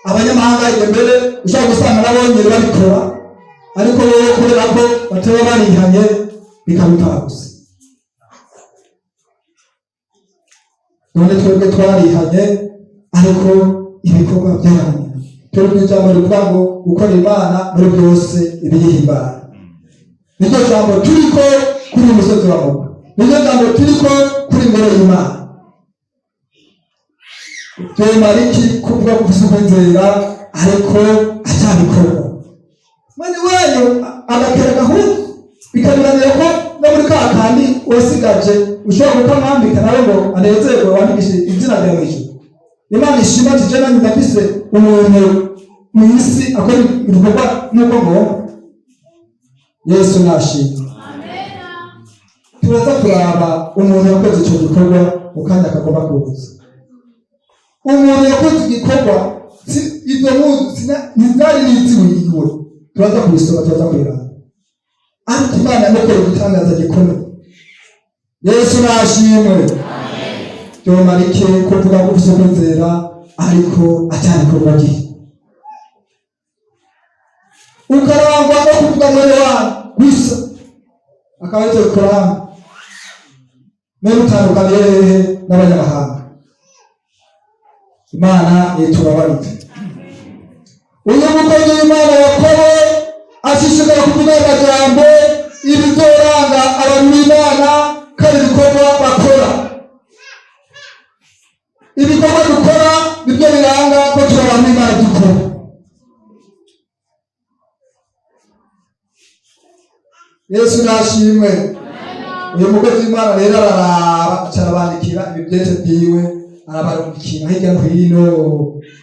Speaker 1: Abanyamahanga hirya mbere ushobora gusanga nabo nyine babikora, ariko wowe kubera ko bataba barihanye bikabikora gusa. None twebwe twarihanye, ariko ibikorwa byarananiye. Turi ku ijambo rivuga ngo gukora Imana muri byose ibiyihimbara. Niryo jambo turiko kuri uyu musozi wa Mugwa, niryo jambo turiko kuri ingoro y'Imana. Byomara iki kuvuga ko ufise ukwizera ariko atabikorwa? Mwene wanyu agakera gahuzu bikamuranira ko no muri ka kandi wasigaje ushobora kukamwambika nawe ngo anezerwe, wandikishe izina ryawe mw'ijuru. Imana ishima ati: "Je nanjye ndafise umuntu mu isi akora ibikorwa nk'uko ngomba." Yesu nashimwe. Turaza kuraba umuntu yakoze icyo gikorwa mu kanya kagomba kuza. Umuntu yakoze igikorwa, izo mpuzu ntizari n'iziwiwe. Turaza kubisoma, turaza kubiraba, ariko Imana yamukoreye igitangaza gikomeye. Yesu nashimwe. Byomara iki kuvuga ko ufise kwizera ariko atabikorwa gihe, ukarangwa no kuvuga mwene wanyu gusa, akaba aricyo bikuranga? None utandukaniye hehe n'abanyamahanga? Imana itubabarire. Uyu mukozi w'Imana Yakobo ashishikara kuvuga amajambo ibizoranga abantu b'Imana, kandi ibikorwa bakora, ibikorwa dukora nibyo biranga ko turi abantu b'Imana dukora. Yesu nashimwe. Uyu mukozi w'Imana rero araraba, aca arabandikira ibibyete byiwe, arabarungikira hirya no hino,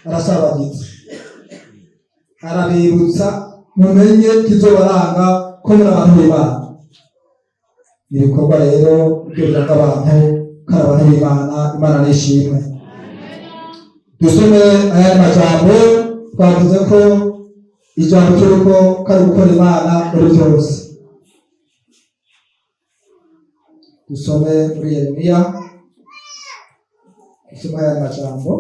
Speaker 1: arasabagiza, arabibutsa: mumenye kizobaranga ko muri abantu b'Imana. Ibikorwa rero byo biranga abantu ko ari abantu b'Imana. Imana nishimwe. Dusome ayandi majambo. Twavuze ko ijambo cy'uko ko ari gukora Imana muri byose. Dusome muri Yeremiya, dusome ayandi majambo.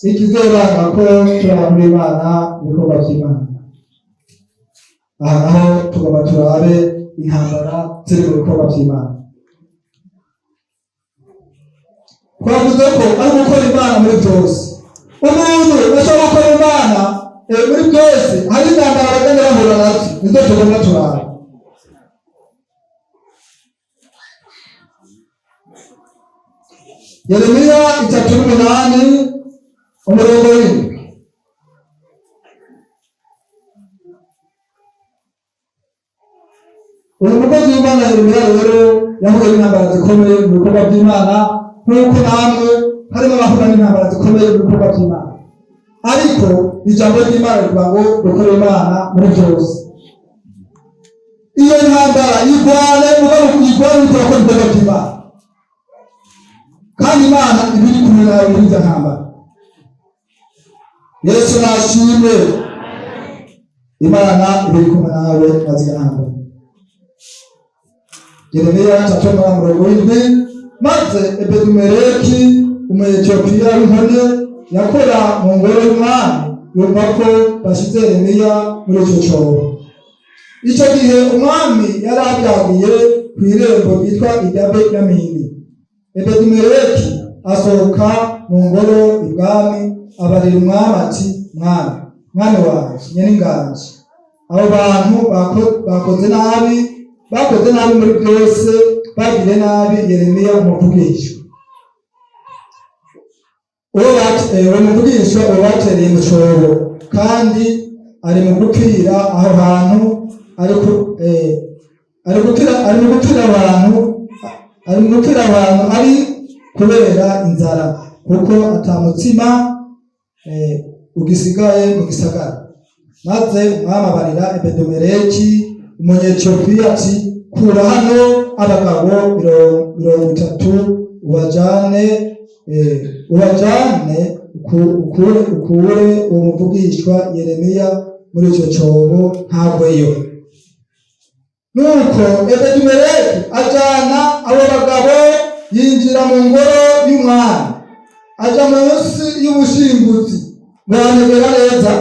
Speaker 1: Ikizoranga ko turi abantu b'Imana, ibikorwa by'Imana. Aha naho tugomba turabe intambara ziri mu bikorwa by'Imana. Twavuze ko ari gukora Imana muri byose. Umuntu ashobora gukora Imana muri byose, hari intambara bagenda bahura nazo, nizo tugomba turabe. Yeremiya 38, umurongo w'indwi. Uyu mukozi w'Imana Yeremiya rero yahuye n'intambara zikomeye mu bikorwa by'Imana, nk'uko namwe harimo abahura n'intambara zikomeye mu bikorwa by'Imana. Ariko ijambo ry'Imana rivuga ngo dukore Imana muri byose. Iyo ntambara yigwane, mugabo yigwane uriko urakora ibikorwa by'Imana, kandi Imana iba iri kumwe nawe muri izo ntambara. Yesu nashimwe. Imana iba iri kumwe nawe maze ntambara. Yeremiya 3:7: maze Ebedimeleki, Umuyetiyopiya w'inkone yakora mu ngoro y'umwami, yumva ko bashyize Yeremiya muri icyo cyobo. Icyo gihe umwami yari abyagiye ku irembo ryitwa irya Benyamini. Ebedimeleki asohoka mu ngoro ibwami, abarira umwami ati: "Mwami, mwami wanjye nyen'inganji, abo bantu bakoze nabi, bakoze nabi muri byose, bagiriye nabi Yeremiya umuvugishwa, uwo muvugishwa uwo batereye mu cyobo, kandi ari mu gupfira aho hantu, ari gupfira, ari mu gupfira abantu, ari mu gupfira abantu, ari kubera inzara, kuko ata mutsima ugisigaye mu gisagara." Maze umwami abarira Ebedomeleki Umunyetiyopiya ati: "Kura hano abagabo 30, ubajane ukure uwo muvugishwa Yeremiya muri icyo cyobo, ntagweyo." Nuko Ebedimeleki ajana abo bagabo, yinjira mu ngoro y'umwami, aja munsi y'ubushinguzi. Muranegera neza.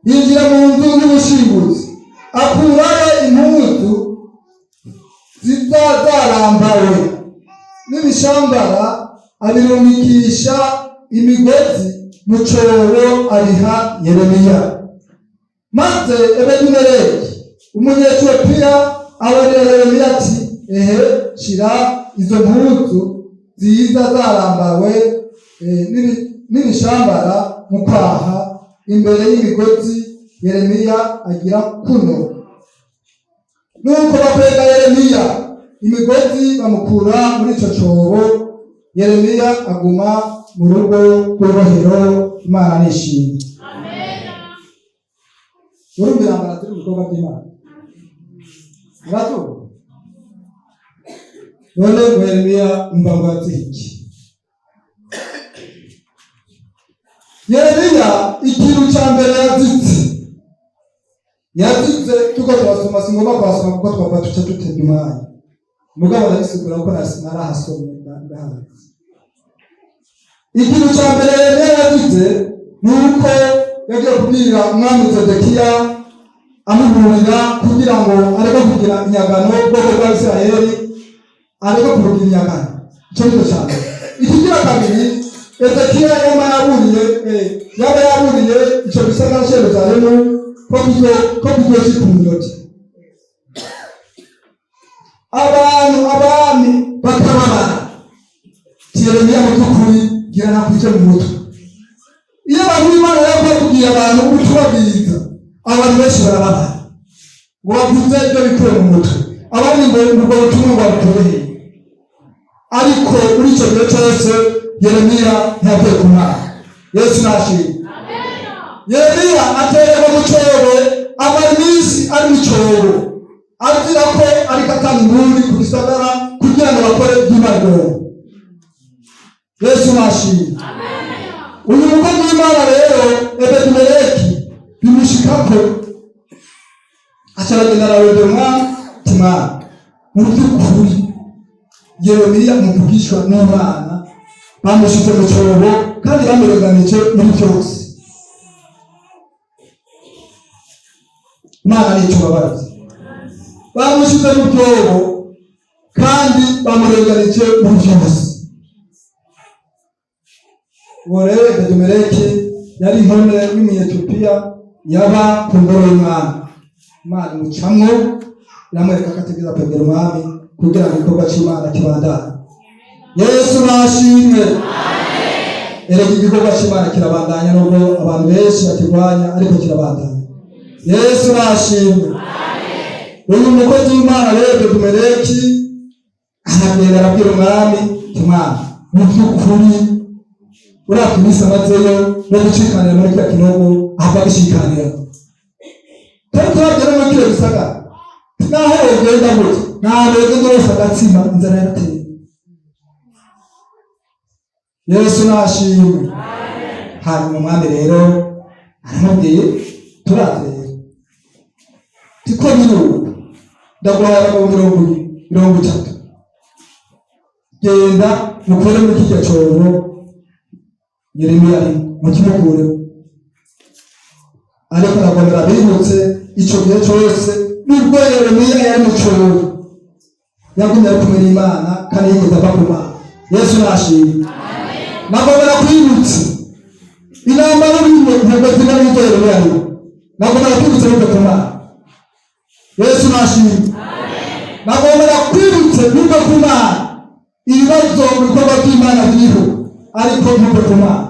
Speaker 1: Yinjira mu nzu y'ubushinguzi, akurayo impuzu ziza zarambawe n'ibishambara, abirumikisha imigozi mu cyobo, abiha Yeremiya. Maze Ebedimeleki Umunyetiyopiya abarira Yeremiya ati: "Ehe, shira izo mpuzu ziza zarambawe n'ibishambara mu kwaha imbere y'imigozi." Yeremiya agira kuno. Nuko bakwega Yeremiya imigozi, bamukura muri ico cobo. Yeremiya aguma mu rugo rw'urubohero. Imana nishimwe. Urumva intambara ziri mu bikorwa by'Imana, uratumva? None ngo Yeremiya umva ngo yatse iki? Yeremiya ikintu cya mbere yazize, yazize tuko turasoma, singomba kuhasoma kuko twava tuca dutebya umwanya, mugabo ndabisigura kuko narahasomye, ndahazi. Ikintu cya mbere Yeremiya yazize ni uko yagiye kubwira umwami Zedekiya, amuburira kugira ngo areke kugira inyagano ubwoko bwa Isirayeli, areke kubugira inyagano. Icyo nicyo cya mbere. Ikigira kabiri, Ezekiya yaba yaburiye yaba yaburiye icyo gisagara cya Yerusalemu ko kizoshika umunyoti, abantu abami bakababara. Yeremiya mu by'ukuri gira ntakwije mu mutwe. Iyo abantu b'Imana rero bakubwiye abantu ubutumwa bwiza, abantu benshi barababara ngo bavuze ibyo bikuye mu mutwe, abandi ngo ubwo butumwa ngo babukure hehe? Ariko muri icyo gihe cyose Yeremiya ntiyavuye ku Mwana. Yesu nashimwe. Yeremiya atererwa mu cyobo, amara iminsi ari mu cyobo, azira ko ariko atanga imburi ku gisagara kugira ngo bakore iby'Imana igomba. Yesu nashimwe. Uyu mukozi w'Imana rero Ebedimeleki bimushikako, aca aragenda ararondera umwami ati: "Mwana, mu by'ukuri Yeremiya umuvugishwa n'Imana bamushize mu cyobo kandi bamurenganije muri byose." Imana ni icyo, bamushize mu byobo kandi bamurenganije muri byose. Uwo rero Ebedimeleki yari inkone y'Umunyetiyopiya yaba ku ngoro y'umwami. Imana imucamwo, iramwereka ko ategereza kwegera umwami kugira ngo igikorwa cy'Imana kibandane. Yesu nashimwe. Erega igikorwa cy'Imana kirabandanya nubwo abantu benshi bakirwanya, ariko kirabandanya. Yesu nashimwe. Uyu mukozi w'Imana rero Ebedimeleki aragenda arabwira umwami ati: "Mwami, mu by'ukuri uriya iminsi amazeyo no gucikanira muri kiriya kinogo ahava agishikanira, kandi turagera muri kiriya gisagara, naho wogenda gutya ntabwo wogenda wese agatsima, inzara yarateye." Yesu nashimwe. Hanyuma umwami rero aramubwiye: "Turaze rero tiko biruka, ndaguhaye abagabo 30, genda mukure muri kirya cyobo Yeremiya arimo, mukimukuremo." Ariko aragomera bibutse icyo gihe cyose, nubwo Yeremiya yari mu cyobo, yagumye ari kumwe n'Imana kandi yigeze ava ku Mana. Yesu nashimwe. Nagomera kwibutsa intambara urimo ntabwo zingana n'ibyo Yeremiya arimo. Nagomera kwibutsa bive ku Mana. Yesu nashimwe. Nagomera kwibutse bive ku Mana. Ibibazo mu bikorwa by'Imana biriho, ariko ntuve ku Mana.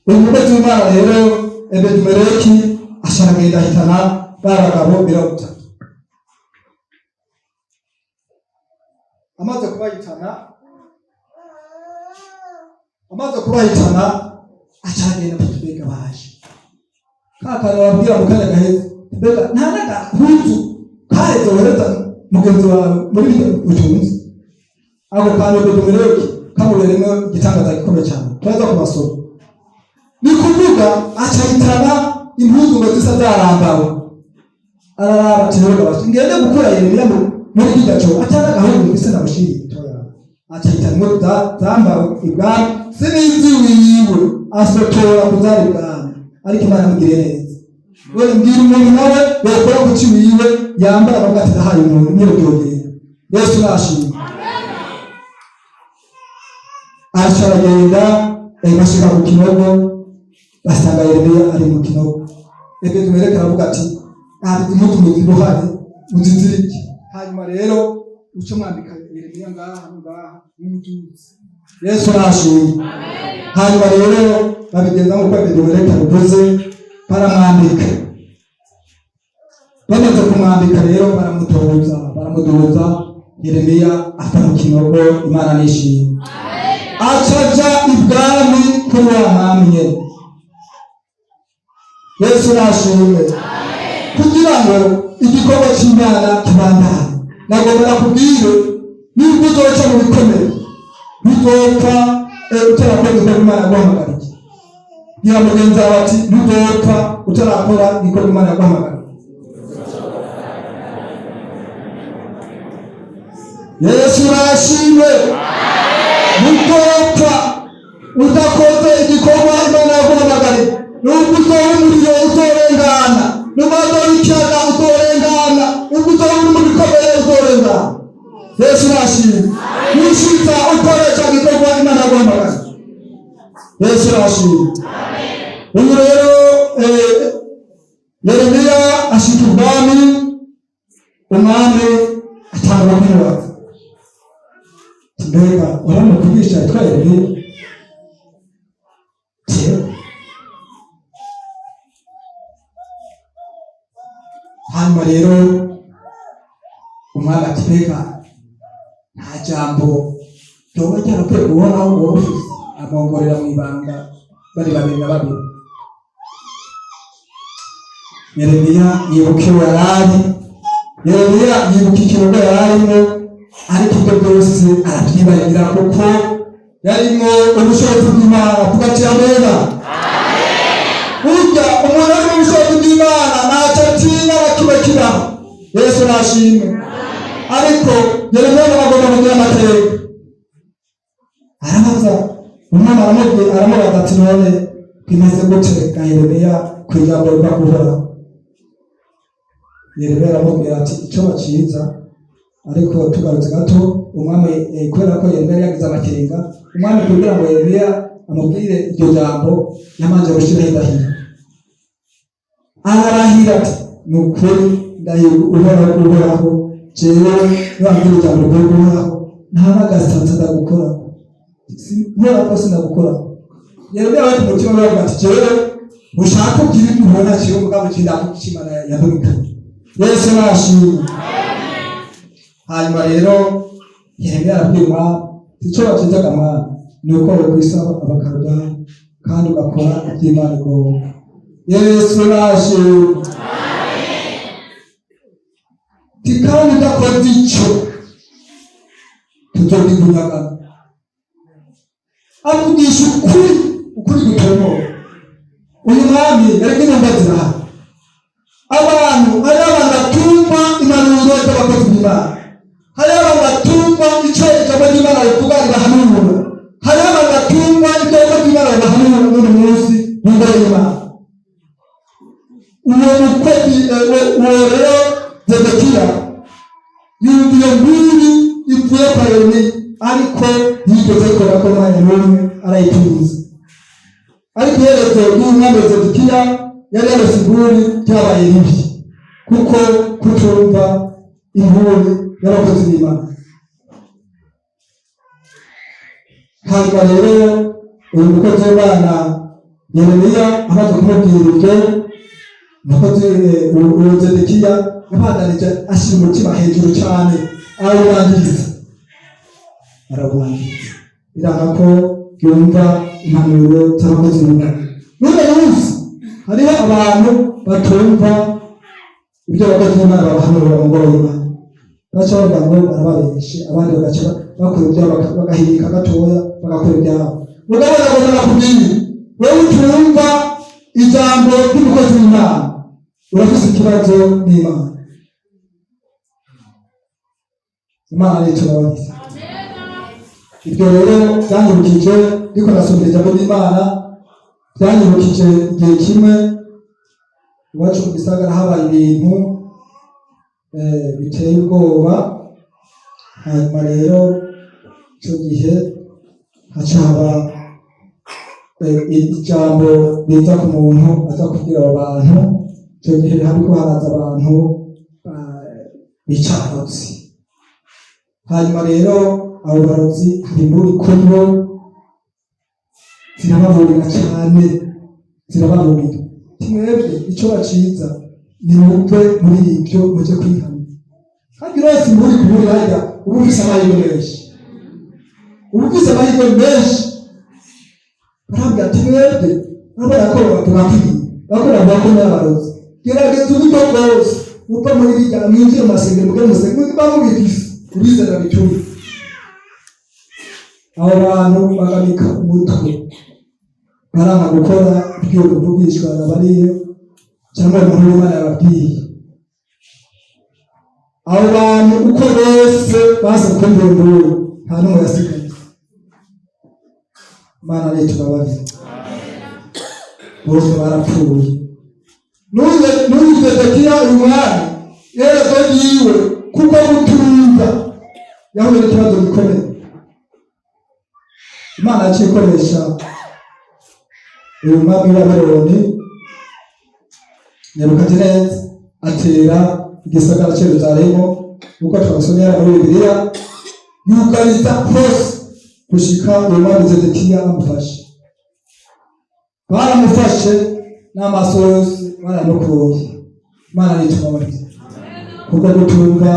Speaker 1: Uyu mukozi w'Imana rero Ebedimeleki asharagenda ahitana ba bagabo 30. Amaze kubahitana, acaragenda afite mbega baje ka kantu babwira mu kanya gaheze, mbega nta n'agahuzu kaheze wohereza mugenzi wawe muri bijya utunze. Ako kantu Ebedimeleki kamubereyemo igitangaza gikomeye cyane, turaza kubasoma. Ni kuvuga acahitana impuzu ngo zisa zarambawe, araraba ati: "Rero gabasha ngende gukura Yeremiya muri kirya cyobo atari agahungu mbese namushiriye toya." Acahitana impuzu zambawe ibwami, sinizi wiwe asotora kuzari ibwami, ariko Imana amugiriye neza. We mbwira umuntu nawe yokora ku wiwe yambara akavuga ati: "Ndahaye umuntu nyine byogenda." Yesu nashimwe. Aca aragenda, bashika ku kinogo, basanga Yeremiya ari mu kinogo. Ebedimeleki aravuga ati: "Ntabwo impuzu muzibohane muzizirike, hanyuma rero uce mwambika Yeremiya ngaha ngaha n'umutuzi." Yesu nashimwe. Hanyuma rero babigenza nk'uko Ebedimeleki abivuze, baramwambika. Bamaze kumwambika rero baramutoza, baramuduza, Yeremiya ava mu kinogo. Imana nishimwe. Aca aja ibwami kuri wa mwami nyene. Yesu nashimwe. Kugira ngo igikorwa cy'Imana kibandane, nagomba nakubwire, nubwo uzoca mu bikomeye, ntuzopfa utarakora igikorwa Imana yaguhamagariye. Bwira mugenzi wawe ati ntuzopfa utarakora igikorwa Imana yaguhamagara. Yesu nashimwe. Ntuzopfa udakoze igikorwa Imana yaguhamagariye. Nubwo uzoba umuriro uzorengana, nubwo uzoba ikiyaga uzorengana, nubwo uzoba uri mu bikomeye uzorengana. Yesu nashimwe. Nishitsa ukoresha igikorwa Imana yaguhamagariye. Yesu nashimwe. Uyu rero Yeremiya ashika ibwami, umwami atangura kumubaza ati mbega uramuvugisha yitwa Yeremiya? Ati hanyuma rero umwami ati mbega nta jambo ryoba ryaravuye guhoraho wowe ufise? Amwongorera mu ibanga bari babiri na babiri. Yeremiya yibuka iyo yarari, Yeremiya yibuka ikirugo yararimo, ariko ibyo byose arabyibagira kuko yarimo ubushobozi bw'Imana. Kugaciye amena. Burya umuntu ari mu bushobozi bw'Imana ntacyo atinya na kimwe kibaho. Yesu nashimwe. Ariko Yeremiya agomba kugira amateka. Arabaza umwana, aramubwira, aramubaza ati none bimeze gute ga Yeremiya ku ijambo riva guhoraho? Yeremiya aramubwira ati icyo baciza. Ariko tugarutse gato, umwami kubera ko Yeremiya yagize amakenga, umwami kugira ngo Yeremiya amubwire iryo jambo yamanje gushyiraho indahiro. Ararahira ati ni ukuri ndahira Uhoraho, Uhoraho, jewe niwambwira ijambo rivuye guhoraho nta n'agasatsi ndagukora, nkora ko sinagukora. Yeremiya we ku mutima we avuga ati jewe ushaka ubwire ibyo ubona jewe mugabo je ndavuga icyo Imana yandungikanye. Yesu nashimwe. Hanyuma rero Yeremiya arabwira umwami icyo bakizaga mwami ni uko wokwisaba Abakaludaya kandi ugakora iby'Imana igomba. Yesu nashimwe. Ati kandi udakoze icyo tuzobigunyagana. Avugisha ukuri, ukuri gutomoye. Uyu mwami yariko intumva zirahari. Abantu, hari abantu batumva impanuro z'abakozi b'Imana, hari abantu batumva icyo ijambo ry'Imana rivuga ribahanura, hari abantu batumva ibyo abakozi b'Imana babahanura n'uyu munsi mu ngoro y'Imana. Uwo mukozi uwo rero Zedekiya yumva iyo nkuru ivuye kwa Yeremiya, ariko yigeze ayikora ko umwanya n'umwe arayituza. Ariko iherezo ry'umwami Zedekiya yari yarose inkuru ryabaye ribi, kuko kutumva inkuru y'abakozi b'Imana. Hanyuma rero uyu mukozi w'Imana Yeremiya amaze kumubwira ibyo, umukozi uwo Zedekiya yabandanije ashyira umutima hejuru cyane, arawurangiriza, arawurangiriza, biranga ko yumva impanuro z'abakozi b'Imana. N'uno munsi hariho abantu batumva ibyo abakozi b'Imana babahanura mu ngoro y'Imana, baca bavuga ngo barababeshe, abandi bagaca bakora ibyabo, bagahirika gatoya bagakora ibyabo. Mugabo ndagomba nakubwira wewe utumva ijambo ry'umukozi w'Imana, urafise ikibazo n'Imana. Imana nitubabarire. Ibyo rero byanyibukije, ndiko nasoma ijambo ry'Imana, byanyibukije igihe kimwe iwacu mu gisagara habaye ibintu biteye ubwoba. Hanyuma rero icyo gihe haca haba ijambo riza ku muntu aza kubwira abo bantu. Icyo gihe hariko haraza abantu bica abarozi. Hanyuma rero abo barozi hari imburi kuri bo zirababurira cyane, zirababurira mwebwe icyo baciza ni muve muri ibyo mujye kwihana. Kandi rwose imburi kuburira harya uba ufise amahirwe menshi, uba ufise amahirwe menshi. Barambwira ati mwebwe urabona ko tubakwiye bakora bavuga ko n'abarozi, gerageza uburyo bwose muva muri bijya mwinjire mu masengero mujye musenge muba mubifise ubizana bituye. Abo bantu bagamika umutwe. Baranga gukora ibyo kuvugishwa yabariye cyangwa umuntu w'Imana yababwiye. Abo bantu uko bose baza kumva induru, nta n'umwe yasigaye. Imana nitubabarire, bose barapfuye. N'uyu Zedekiya, uyu mwami, iherezo ryiwe kuko gutumva yahuye n'ikibazo gikomeye. Imana yaciye ikoresha uyu mwami wa Babuloni Nebukadineza, atera igisagara cy'i Yerusalemu, uko twabisomera muri Bibiliya, yugariza hose gushika uyu mwami Zedekiya amufashe. Baramufashe n'amaso yose baramukuye. Imana nitubabarire kuko gutumva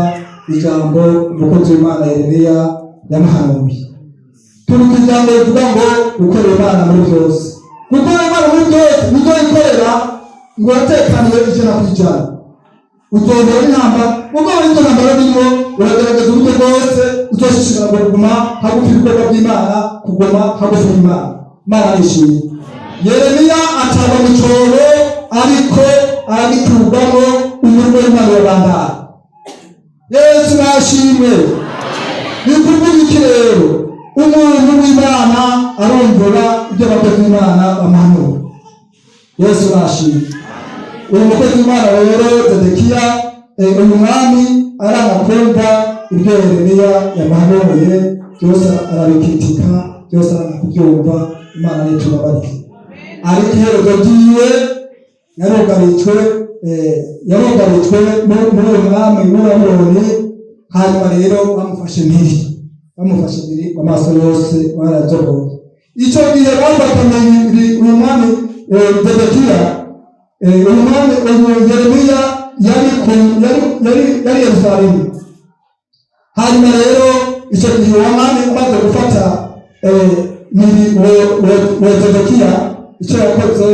Speaker 1: ijambo umukozi w'Imana Yeremiya yamuhanuye. Turi ku ijambo rivuga ngo gukorera Imana muri byose. Gukorera Imana muri byose nibyo ikorera ngo uratekaniwe 100%. Uzohura n'intambara, ubwo muri izo ntambara birimo uragerageza uburyo bwose uzoshishikara kuguma hagufi ibikorwa by'Imana, kuguma hagufi y'Imana. Imana nishimye. Yeremiya atagwa mu cyobo, ariko aragikurwamo, umurimo w'Imana urabandanya. Yesu nashimwe. Ni kuvuga iki rero? Umuntu w'Imana arumvura ibyo abakozi b'Imana bamuhanura. Yesu nashimwe. Uyu mukozi w'Imana rero Zedekiya, uyu mwami aranga kumva ibyo Yeremiya yamuhanuye byose, arabikitika byose, aranga kubyumva. Imana nitubabarire, ariko iherezo ryiwe yarugarijwe, yarugarijwe muri uyu mwami w'Ababuloni. Hanyuma rero bamufashe mpiri, amaso yose barayazoboye. Icyo gihe bafata mpiri uyu mwami Zedekiya, uyu mwami, uyu Yeremiya yari yari yari yari Yerusalemu. Hanyuma rero icyo gihe uwo mwami amaze gufata mpiri uwo Zedekiya, icyo yakoze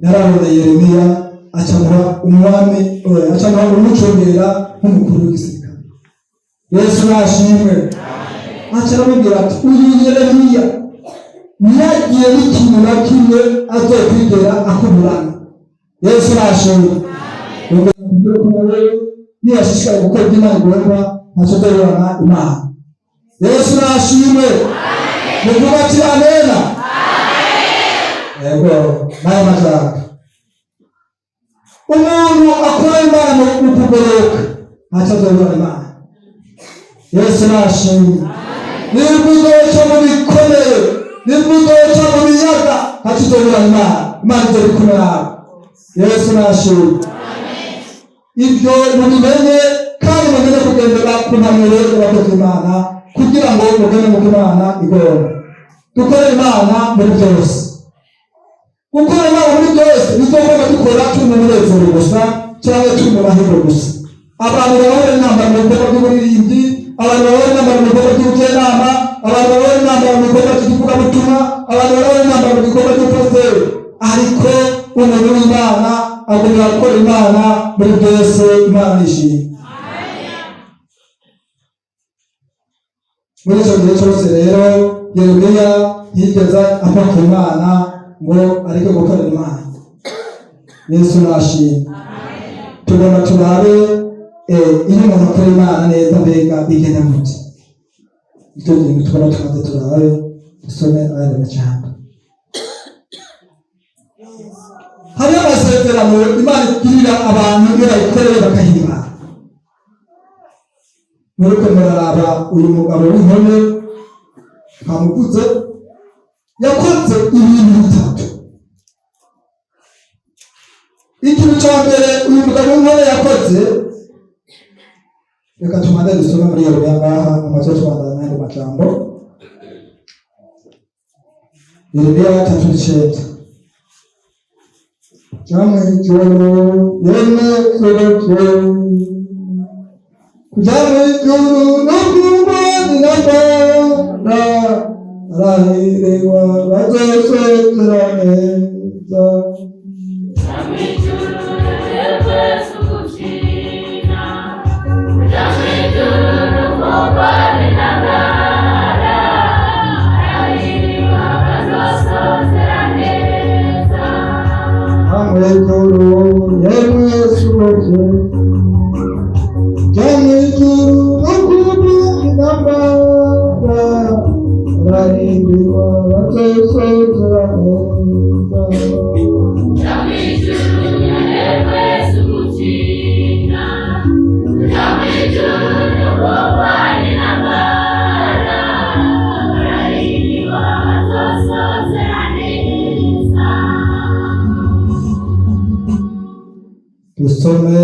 Speaker 1: yarabona Yeremiya, acamuha umwami, acamuha umucungera nk'umukuru w'igisirikare. Yesu nashimwe. Aca aramubwira ati: "Uyu Yeremiya ntiyagire n'ikintu na kimwe azokwigera akuburana." Yesu nashimwe. Niyashishikaye gukora ibyo Imana igomba, ntacyo azoburana Imana. Yesu nashimwe. Muvuga ati amena. Yego, n'ayo majambo. Umuntu akora Imana mu kugororoka ntacyo azoburana Imana. Yesu nashimwe. Nibwo uzoca mu bikomeye, nibwo uzoca mu biyaga, ntacyo uzoburana Imana. Imana izo iri kumwe nawe. Yesu nashimwe. Ibyo mubimenye kandi mumenye kugendera ku mpanuro y'abakozi b'Imana kugira ngo mugende mu Imana igomba. Dukore Imana muri byose. Gukora Imana muri byose nitugomba dukora turi mu munezero gusa cyangwa turi mu mahirwe gusa. Abantu bahora intambara mu bikorwa by'uburirimbyi, abantu bahora intambara mu bikorwa by'ubujyanama, abantu bahora intambara mu bikorwa by'ivugabutumwa, abantu bahora intambara mu bikorwa by'upasiteri, ariko umuntu w'Imana agomba gukora Imana muri byose. Imana nishimye. Muri icyo gihe cyose rero Yeremiya yigeze ava ku Imana ngo areke gukorera Imana. Yesu nashimwe. Tugomba turabe iyo umuntu akora Imana neza, mbega bigenda gute? Icyo kintu tugomba tubanze turabe, dusome ayandi majambo. Hariho amasezerano Imana igirira abantu iyo bayikoreye bakahimana. Muriko muraraba uyu mugabo w'inkone twamuvuze, yakoze ibintu bitatu. Ikintu cya mbere uyu mugabo w'inkone yakoze, reka tubanze dusome muri Yeremiya ngaha, amaze tubandana n'ayandi majambo. Yeremiya 3:9. Ja mw'ijuru yemwe turuke, kuja mw'ijuru no kubana n'Imana, arahiriwe bazosezera neza. Yesu muvyeyi. Ja mw'ijuru no kurwanya intambara, barahindurwa bazosozera neza. Dusome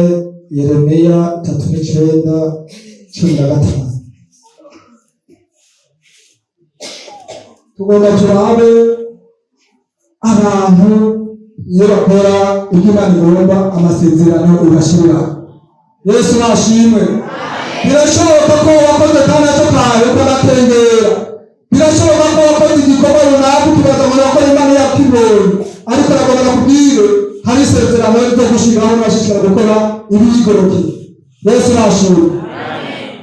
Speaker 1: Yeremiya 39:15. Tugomba turabe abantu iyo bakora ibyo Imana igomba, amasezerano ibashirira. Yesu nashimwe. Birashoboka ko wakoze kandi aco kawe ukanakengera. Birashoboka ko wakoze igikorwa runaka ukibaza ngo nakora Imana yakibonye, ariko aragomba nakubwire hari isezerano ryo gushiraho n'abashishikara gukora ibiyigorokeye. Yesu nashimwe.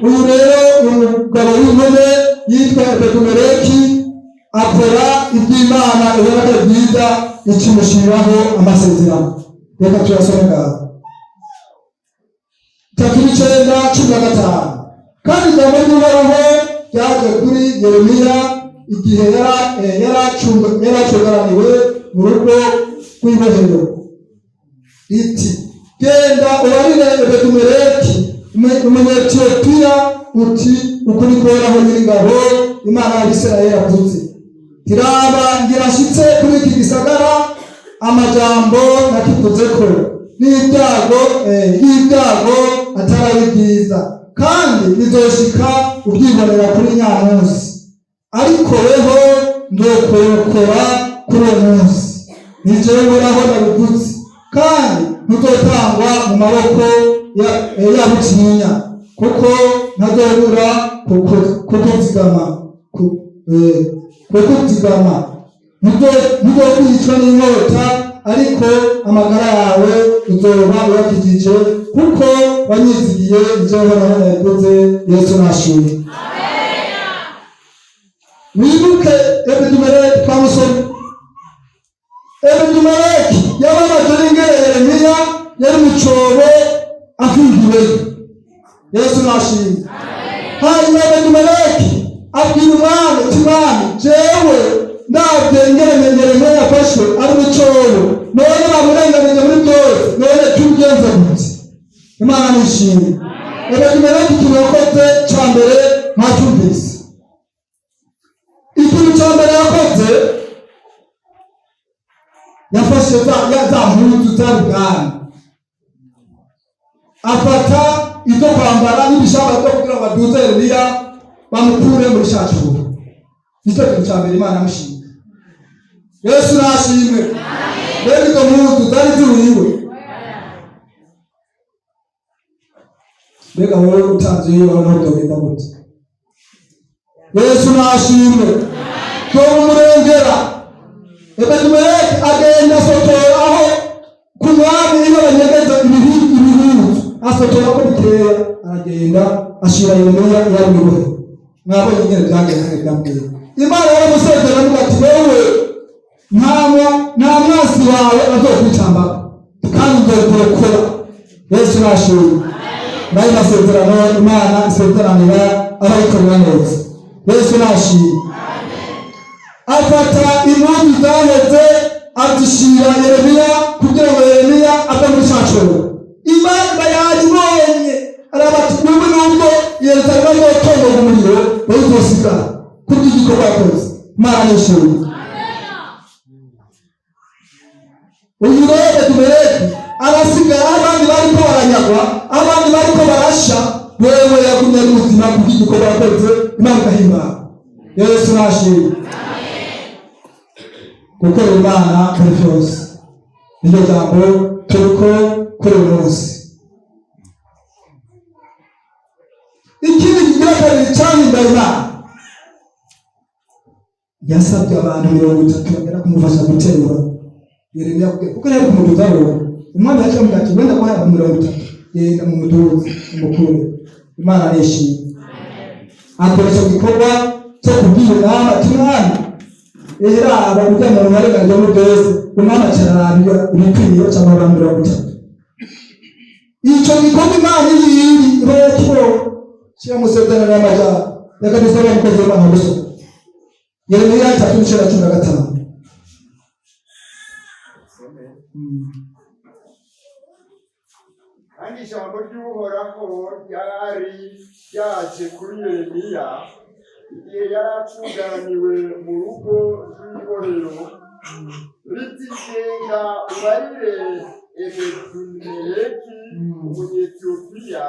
Speaker 1: Uyu rero umugabo w'inkone yitwa Ebedimeleki akora iby'Imana ibona ko ari byiza, ikimushyiriraho amasezerano. Reka tuyasome ngaho, 39:15. Kandi ijambo ry'Uhoraho ryaje kuri Yeremiya igihe yari acungaraniwe mu rugo rw'ibohero, riti: "Genda ubarire Ebedimeleki Umunyetiyopiya uti: 'Uku niko Uhoraho Nyiringabo, Imana y'Abisirayeli, avuze: Tiraba ngira nshitse kuri iki gisagara amajambo nakivuzeko n'ibyago atari ay'ibyiza, kandi bizoshika ubyibonera kuri nyamunsi. Ariko weho ndokurokora kuri uwo munsi, ni jewe Uhoraho nabivuze, kandi ntuzotangwa mu maboko y'abutinya, kuko ntazobura kukuzigama. Ntuzokwicwa n'inkota, ariko amagara yawe uzoba uyakijije kuko wanyizigiye. Ni jewe Uhoraho nabivuze.'" Yesu nashimwe. Wibuke Ebedimeleki twamusomye. Ebedimeleki yababajwe n'ingene Yeremiya yari mu cobo afungiweyo. Yesu nashimwe. Hanyuma Ebedimeleki abwira umwami ati: "Mwami, jewe ndabye ingene Yeremiya yafashwe ari mu cobo, none bamurenganije muri byose, none tubigenze gute?" Imana nishimwe. Ebedimeleki ikintu yakoze ca mbere ntacyumvise. Ikintu cya mbere yakoze, yafashe za mpuzu zari bwami, afata ibyo kwambara n'ibishamba byo kugira ngo baduze Yeremiya bamukure muri cya cyobo. Nicyo kintu cya mbere Imana yamushimye. Yesu nashimwe. Rero izo mpuzu zari ziwiwe. Mbega wowe utanze iyo naho byogenda gute? Yesu nashimwe. Umurengera Ebedimeleki agenda asotora aho ku mwami iyo banyegeza ibihuzu, asotora ko bikeya, aragenda ashira Yeremiya yari mu ibohero. Mwabonye ingene byagenze, ingene byamubwiye. Imana yaramusezera avuga ati: "Wewe nta mwasi wawe azokwicambako, kandi nzokurokora." Yesu nashimwe. Nayo masezerano Imana isezeranira abayikorera neza. Yesu nashimwe. Afata impuzu zaheze azishira Yeremiya kugira ngo Yeremiya ave muri ca cobo. Imana yayibonye, araba ati: "Ubu nubwo Yerusalemu azotongoga umuriro, wowe uzosigara kubw'igikorwa yakoze." Imana nishimwe. Uyu rero Ebedimeleki arasigara aho abandi bariko baranyagwa, aho abandi bariko barasha, wewe yagumye ari muzima kubw'igikorwa yakoze. Imana igahimbara. Yesu nashimwe. Gukorera Imana muri byose niryo jambo turiko kuri uyu munsi. Ikindi kigira kabiri cyahimbaye Imana, yasabye abantu 30 bagera kumufasha guterura Yeremiya kuko yari kumuduza wowe. Umwami yaciye amubwira ati: "Wenda guhaye abantu 30, genda mu muduzi umukure." Imana nishimye. Akora icyo gikorwa cyo kubwira umwami ati: "Mwami, raba ujya mu nkarenganije muri byose." Umwami acararaba ibikwiye cyangwa abantu 30. Icyo gikorwa Imana iyiri iba yakibonye, kiramusezerano y'amajyana. Reka dusabe umukozi w'Imana gusoma Yeremiya 3:15.
Speaker 2: Kandi ijambo ry'Uhoraho ryari ryaje kuri Yeremiya igihe yari acuganiwe mu rugo rw'ibohero, riti: "Genda ubarire Ebedimeleki Umunyetiyopiya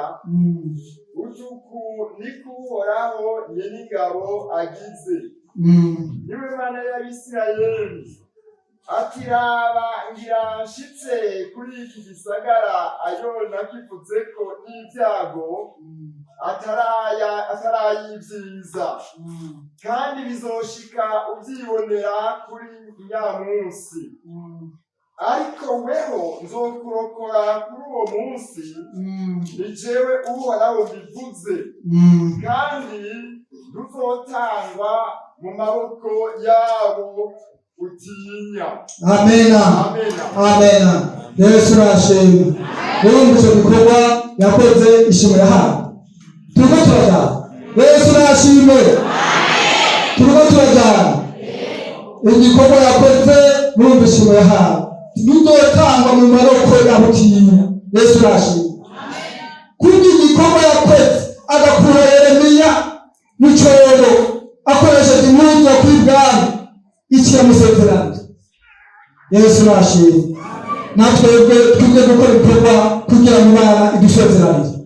Speaker 2: uti: Uku niko Uhoraho Nyeningabo agize, niwe Mana y'Abisirayeli, ati: Raba, ngira nshitse kuri iki gisagara ayo nakivuzeko n'ibyago ataray'ibyiza, kandi bizoshika ubyibonera kuri nyamunsi. Ariko weho nzokurokora kuri uwo munsi, ni jewe Uhoraho mbivuze, kandi ntuzotangwa mu maboko yabo utinya."
Speaker 1: Amena.
Speaker 2: Amena.
Speaker 1: Amena. Yesu urashima. Urumva icyo gikorwa yakoze, ishimo yahawe. Turiko turajyana. Yesu urashime. Turiko turajyana. Igikorwa yakoze, murumva ishimo yahawe, ntuzotangwa mu maboko yabo utinya. Yesu urashima. Kubwo igikorwa yakoze, agakura Yeremiya mu cyobo akoresheje impuzu kw'ibwami, iki yamusezerano. Yesu urashima. Natwebwe twige gukora ibikorwa kugira ngo Imana idusezeranire.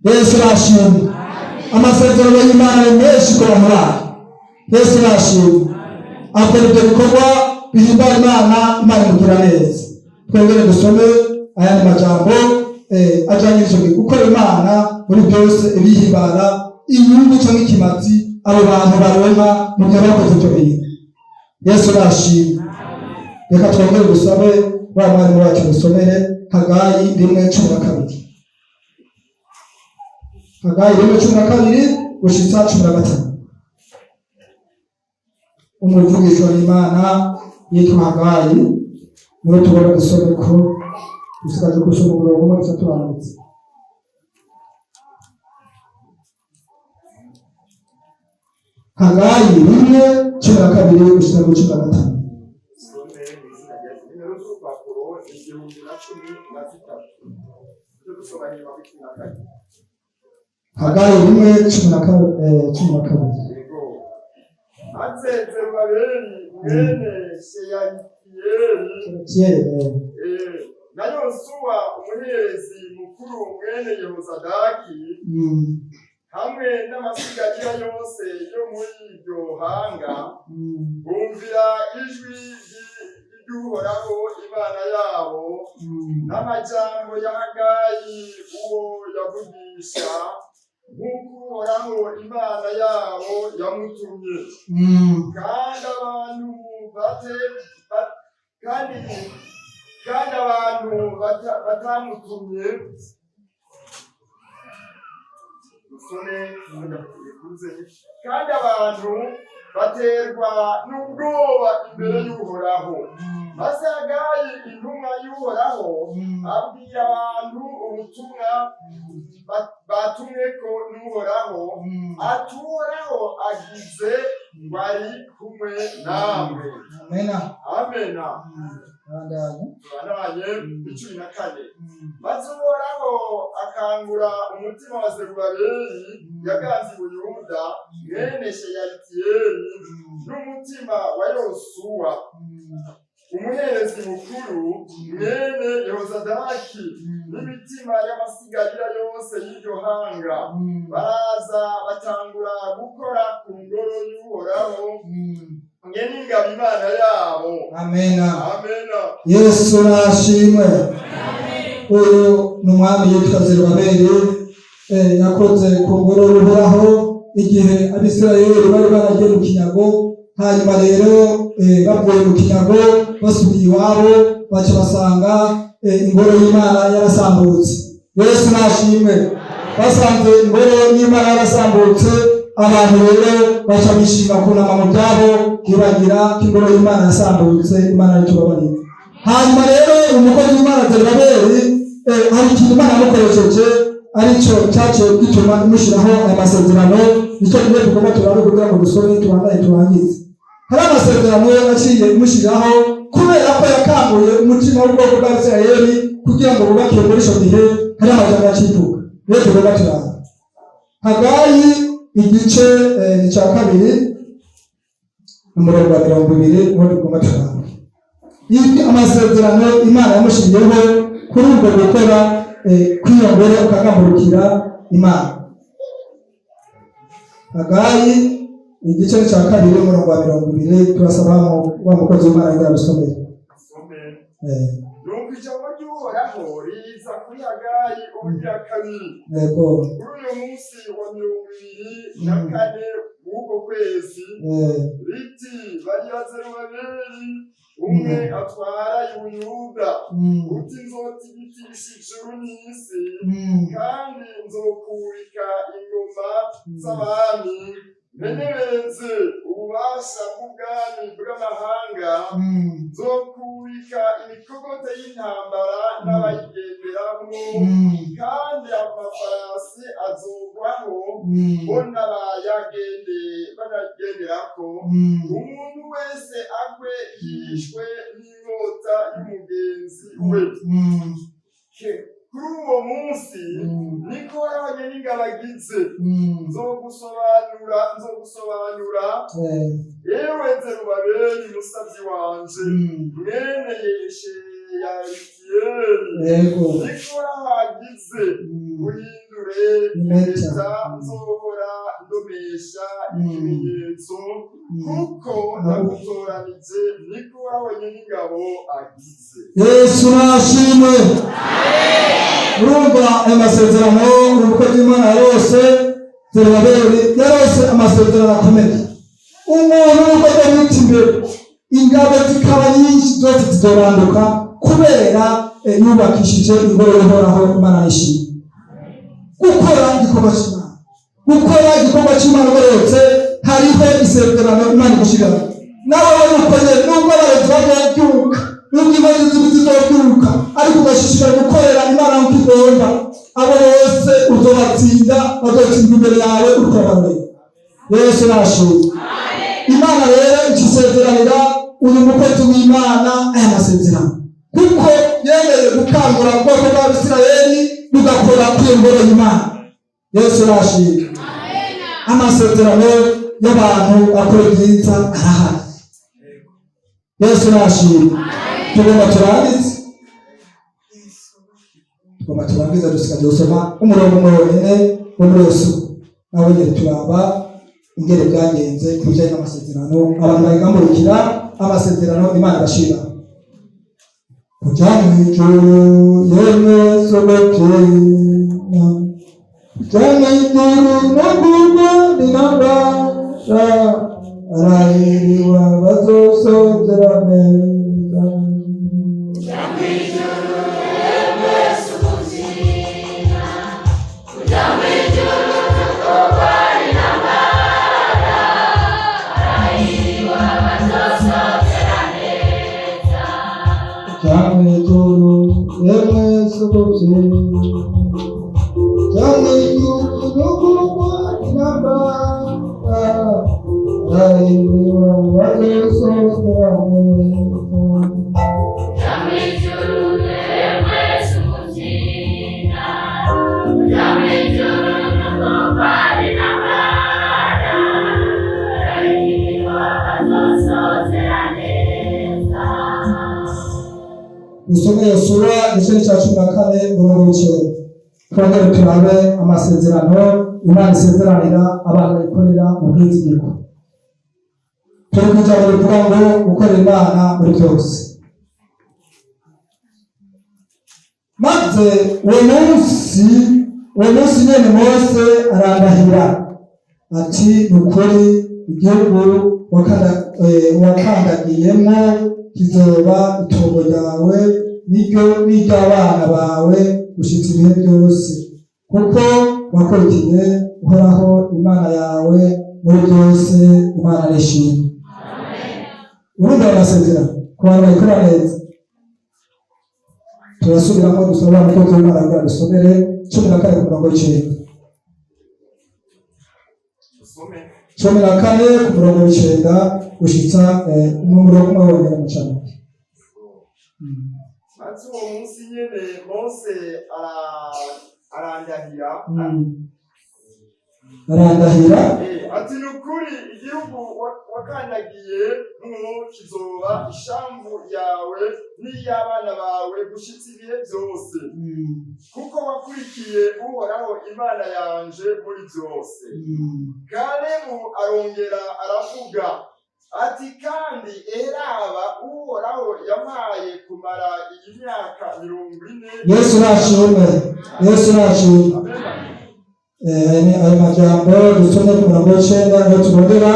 Speaker 1: Yesu urashima. Amasezerano y'Imana ni menshi ku bantu bayo. Yesu urashima. Akora ibyo bikorwa bihimbara Imana, Imana imugira neza. Twongere dusome ayandi majambo ajanye n'icyo gihe. Gukora Imana muri byose ibihimbara, inyungu cyangwa ikimazi abo bantu baronka mu gihe bakoze ibyo bintu. Yesu urashima. Reka twongere dusabe wa mwarimu wacu dusomere Hagayi 1:12. Hagayi 1:12 gushitsa 15. Umuvugisho w'Imana yitwa Hagayi niwe tubona. Dusome ko dusigaje gusoma umurongo umwe gusa, turanditse. Hagayi 1:12 gushika kuri 15.
Speaker 2: Some mu izina rya Yesu. Nimero z'urupapuro ni 1013. Ibyo dusoma ni mirongo 12.
Speaker 1: Hagayi 1:12.
Speaker 2: Yego. Maze Zerubabeli mwene Sheyalutiyeli
Speaker 1: Kera.
Speaker 2: na Yosuwa umuherezi mukuru mwene Yehosadaki hamwe n'amasigarira yose yo muri iryo hanga bumvira ijwi ry'Uhoraho Imana yabo n'amajambo ya Hagayi uwo yavugisha, nk'uko Uhoraho Imana yabo yamutumye. Kandi abantu bate kandi abantu batamutumye. Dusome kuze. Kandi abantu baterwa n'ubwoba imbere y'Uhoraho. Maze Hagayi intumwa y'Uhoraho abwira abantu ubutumwa batumweko n'Uhoraho, ati: "Uhoraho agize ngo ari kumwe namwe."
Speaker 1: Amena.
Speaker 2: Amena.
Speaker 1: Bandanye.
Speaker 2: Tubandanye 14. Maze Uhoraho akangura umutima wa Zerubabeli yaganze i Buyuda mwene Sheyalutiyeli n'umutima wa Yosuwa umuherezi mukuru mwene Yehosadaki n'imitima y'amasigarira yose y'iryo hanga, baraza batangura gukora ku ngoro y'Uhoraho Nyeningabo Imana yabo.
Speaker 1: Amena.
Speaker 2: Amena.
Speaker 1: Yesu nashimwe. Uyu ni umwami yitwa Zerubabeli, yakoze ku ngoro y'Uhoraho igihe Abisirayeli bari baragiye mu kinyago. Hanyuma rero bavuye mu kinyago basubiye iwabo, baca basanga ingoro y'Imana yarasambutse. Yesu nashimwe. Basanze ingoro y'Imana yarasambutse, abantu rero baca bishinga kunama mu byabo, bibagira ko ingoro y'Imana yasambutse. Imana yitubabarira. Hanyuma rero umukozi w'Imana Zerubabeli Hari ikintu Imana yamukoresheje, aricyo cyaciye gituma imushyiraho aya masezerano. Nicyo kimwe tugomba turabe kugira ngo dusome, tubandanye, turangize. Hari amasezerano yaciye imushyiraho kubera ko yakanguye umutima w'ubwoko bwa Isirayeli kugira ngo bubake. Muri icyo gihe hari amajambo yacivuga. Niyo tugomba turabe Hagayi igice cya 2, umurongo wa 20, niho tugomba turabe ibi amasezerano Imana yamushyiriyeho kuri ubwo gukora kw'iyo ngoro, ukagamburukira Imana. Hagayi igice cya 2, umurongo wa 20. Turasaba wa mukozi w'Imana ngo yabisomere.
Speaker 2: Some.
Speaker 1: Eh.
Speaker 2: Nuko ijambo ry'Uhoraho riza kuri Hagayi ubugira kabiri kuri uyu munsi wa 24 w'uko kwezi, riti: "Barira Zerubabeli, umwe atwara Ubuyuda, uti: Nzotigitisha ijuru n'isi, kandi nzokubika ingoma z'abami, menyereze ububasha bw'ubwami bw'amahanga. Nzokubika imikogote y'intambara n'abayigenderamwo, kandi amafarasi azogwaho, bo n'abayagenderako, umuntu wese agwe yishwe n'inkota y'umugenzi we. Kuri uwo munsi, niko Nyeningabo agize, nzogusobanura, yewe Zerubabeli musavyi wanje, mwene Sheyalitiyeli, niko hagize, uhindure
Speaker 1: Impeta.
Speaker 2: Impeta nzohora ndomesha ikimenyetso, kuko nagutoranije, niko Nyeningabo agize."
Speaker 1: Yesu nashimwe. Urumva aya masezerano umukozi w'Imana yarose, Zerubabeli yarose amasezerano akomeye. Umuntu nubwo ajya imbere, ingabo zikaba nyinshi, zose zizoranduka kubera yubakishije ingoro y'Uhoraho. Imana nishimwe. Gukora igikorwa cy'Imana, gukora igikorwa cy'Imana ugororotse, hariho isezerano Imana igushyiraho. Nawe wari nubwo abarezi bazobyuka, nubwo inkozi z'ibibi zizobyuka, ariko ugashishikara gukorera Imana nk'uko igomba, abo bose uzobatsinda, bazotsinda imbere yawe uriko urabarorera. Yesu nashimwe. Imana rero ikisezeranira uyu mukozi w'Imana aya masezerano kuko yemeye gukangura ubwoko bw'Abisirayeli bugakora kuri iyo ngoro y'Imana. Yesu nashimwe. Amasezerano y'abantu akora ibyiza arahari. Yesu nashimwe. Tugomba turangize, tugomba turangize. Dusigaje gusoma umurongo umwe wonyene wo muri Yesu, nawe nyine turaba ingene byagenze ku bijyanye n'amasezerano. Abantu bayigamurukira amasezerano Imana ibashira kuja mw'ijuru. Yemwe sogokera kuja mw'ijuru no kugwa n'intambara, arahiriwe bazosozera neza.
Speaker 3: Ijuru Yesu kubyina, kujya mu ijuru kurwana intambara, arahiriwe abazosozera neza.
Speaker 1: Kuja mw'ijuru yemwe sogokera kuja mw'ijuru no kugwa n'intambara, arahiriwe bazosozera neza.
Speaker 3: Kujya mu ijuru Yesu kubyina, kujya mu ijuru kurwana intambara, arahiriwe abazosozera neza.
Speaker 1: Dusome Yosuwa igice cya 14, umurongo w'9, twongere turabe amasezerano Imana isezeranira abantu bayikorera mu bwizigirwa. Turi ku ijambo rivuga ngo gukorera Imana muri byose. Maze uwo munsi nyene Mose arandahira ati: "Ni ukuri igihugu wakandagiyemwo kizoba itongo ryawe niryo n'iry'abana bawe gushitsa ibihe byose, kuko wakurikiye Uhoraho Imana yawe muri byose." Imana nishimwe. Urumva ayo masezerano ku bantu bayikora neza. Turasubiramo dusaba umukozi w'Imana kugira dusomere 14 ku murongo w'icenda.
Speaker 2: Dusome.
Speaker 1: 14 ku murongo w'icenda gushitsa n'umurongo umwe wonyene mu camake.
Speaker 2: Maze uwo munsi nyene Mose arandahira.
Speaker 1: Arandahira.
Speaker 2: Ati: "Ni ukuri igihugu wakandagiye mwo kizoba ishamvu yawe n'iy'abana bawe gushitsa ibihe byose, kuko wakurikiye Uhoraho Imana yanje muri byose." Kalebu arongera aravuga ati: "Kandi eraba, Uhoraho yampaye kumara iyi myaka 40."
Speaker 1: Yesu nashimwe, Yesu nashimwe.
Speaker 2: Amen.
Speaker 1: Ayo majambo dusomye ku murongo w'icenda niho tubonera: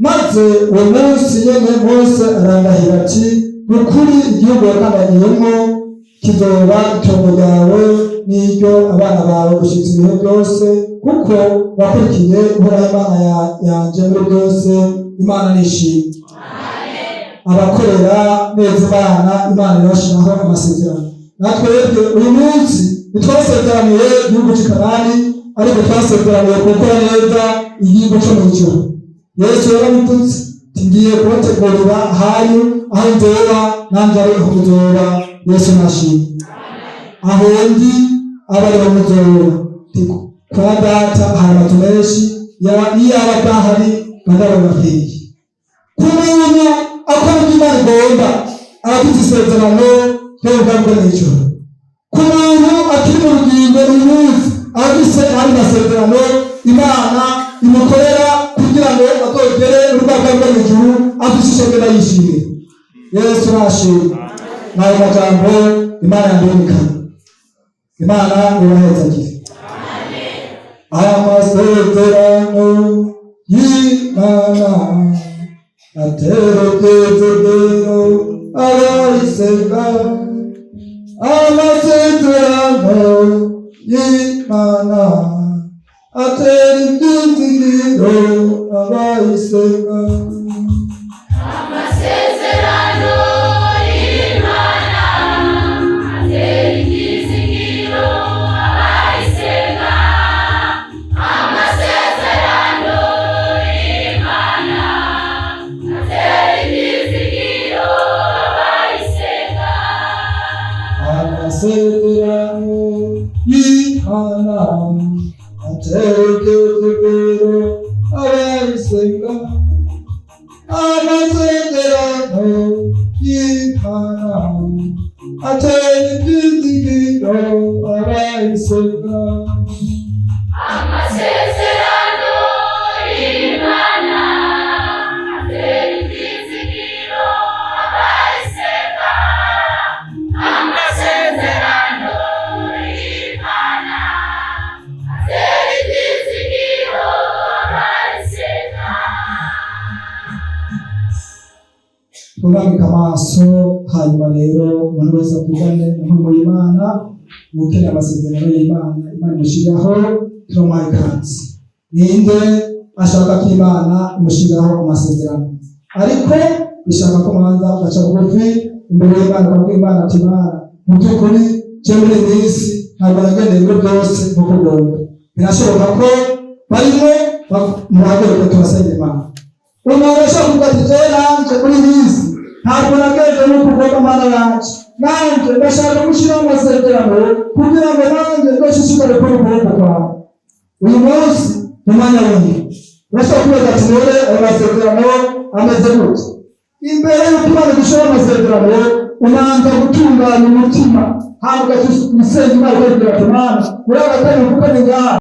Speaker 1: "Maze uwo munsi nyene Mose arandahira ati: 'Ni ukuri igihugu wakandagiyemwo kizoba itongo ryawe n'iryo abana bawe gushitsa ibihe byose, kuko wakurikiye Uhoraho Imana yanje muri byose.'" Imana nishimwe. Abakorera neza Imana, Imana irabashiraho amasezerano. Natwebwe uyu munsi ntitwasezeraniye igihugu cy'i Kanani, ariko twasezeraniye gukora neza igihugu cyo mu ijuru. Yesu yarabitutse ati: "Ngiye kubategurira ahanyu, aho nzoba nanjye ari aho muzoba." Yesu nashimwe. "Aho ndi aba ariho muzoba." Ati: "Kwa Data hari amazu menshi, iyo aba adahari ndabababwiye." Ku muntu akora ibyo Imana igomba, aba afite isezerano ryo mu bwami bwo mu ijuru. Ku muntu akiri mu rugingo uyu munsi, aba afise ayandi masezerano Imana imukorera kugira ngo azogere mu bwami bwo mu ijuru afise ishema, yishimiye. Yesu nashimwe. N'ayo majambo Imana yandungikana. Imana ibahezagire. Aya masezerano y'Imana atera ibyizigiro abayisenga. Amasezerano y'Imana atera ibyizigiro abayisenga.
Speaker 3: Amasezerano y'Imana atera ibyizigiro abayisenga. Amasezerano y'Imana atera ibyizigiro abayisenga.
Speaker 1: Amasezerano y'Imana atera ibyizigiro abayisenga. Amasezerano y'Imana atera ibyizigiro abayisenga.
Speaker 3: Amasezerano y'Imana atera ibyizigiro abayisenga. Amasezerano y'Imana atera ibyizigiro abayisenga.
Speaker 1: Twunamike amaso, hanyuma rero umuntu wese avugane n'inkuru y'Imana. Ukeneye amasezerano y'Imana, Imana imushyiraho, turamuha ikaze. Ninde ashaka ko Imana imushyiraho amasezerano? Ariko bishaka ko mubanza ugaca bugufi imbere y'Imana, ukabwira Imana ati: "Imana, mu by'ukuri je muri iyi minsi ntabwo nagendeye muri byose nk'uko ugomba." Birashoboka ko barimo muhaguruke turasenga Imana. Umuntu ashobora kuvuga ati: "Jewe nanje muri iyi minsi ntabwo nagenze nk'uko ugomba, Mana yanje. Nanjye ndashaka gushyiraho amasezerano kugira ngo nanjye ndoshishikare kuri ukuboko kwawe." Uyu munsi ni umwanya wiwe. Urashobora kubaza ati: "None ayo masezerano ameze gute?" Imbere y'uko Imana igushyiraho amasezerano, ubanza gutunganya umutima, hanyuma ugasenga Imana, ukabwira ati: "Mana, muri aka kanya mvuganye ngaha."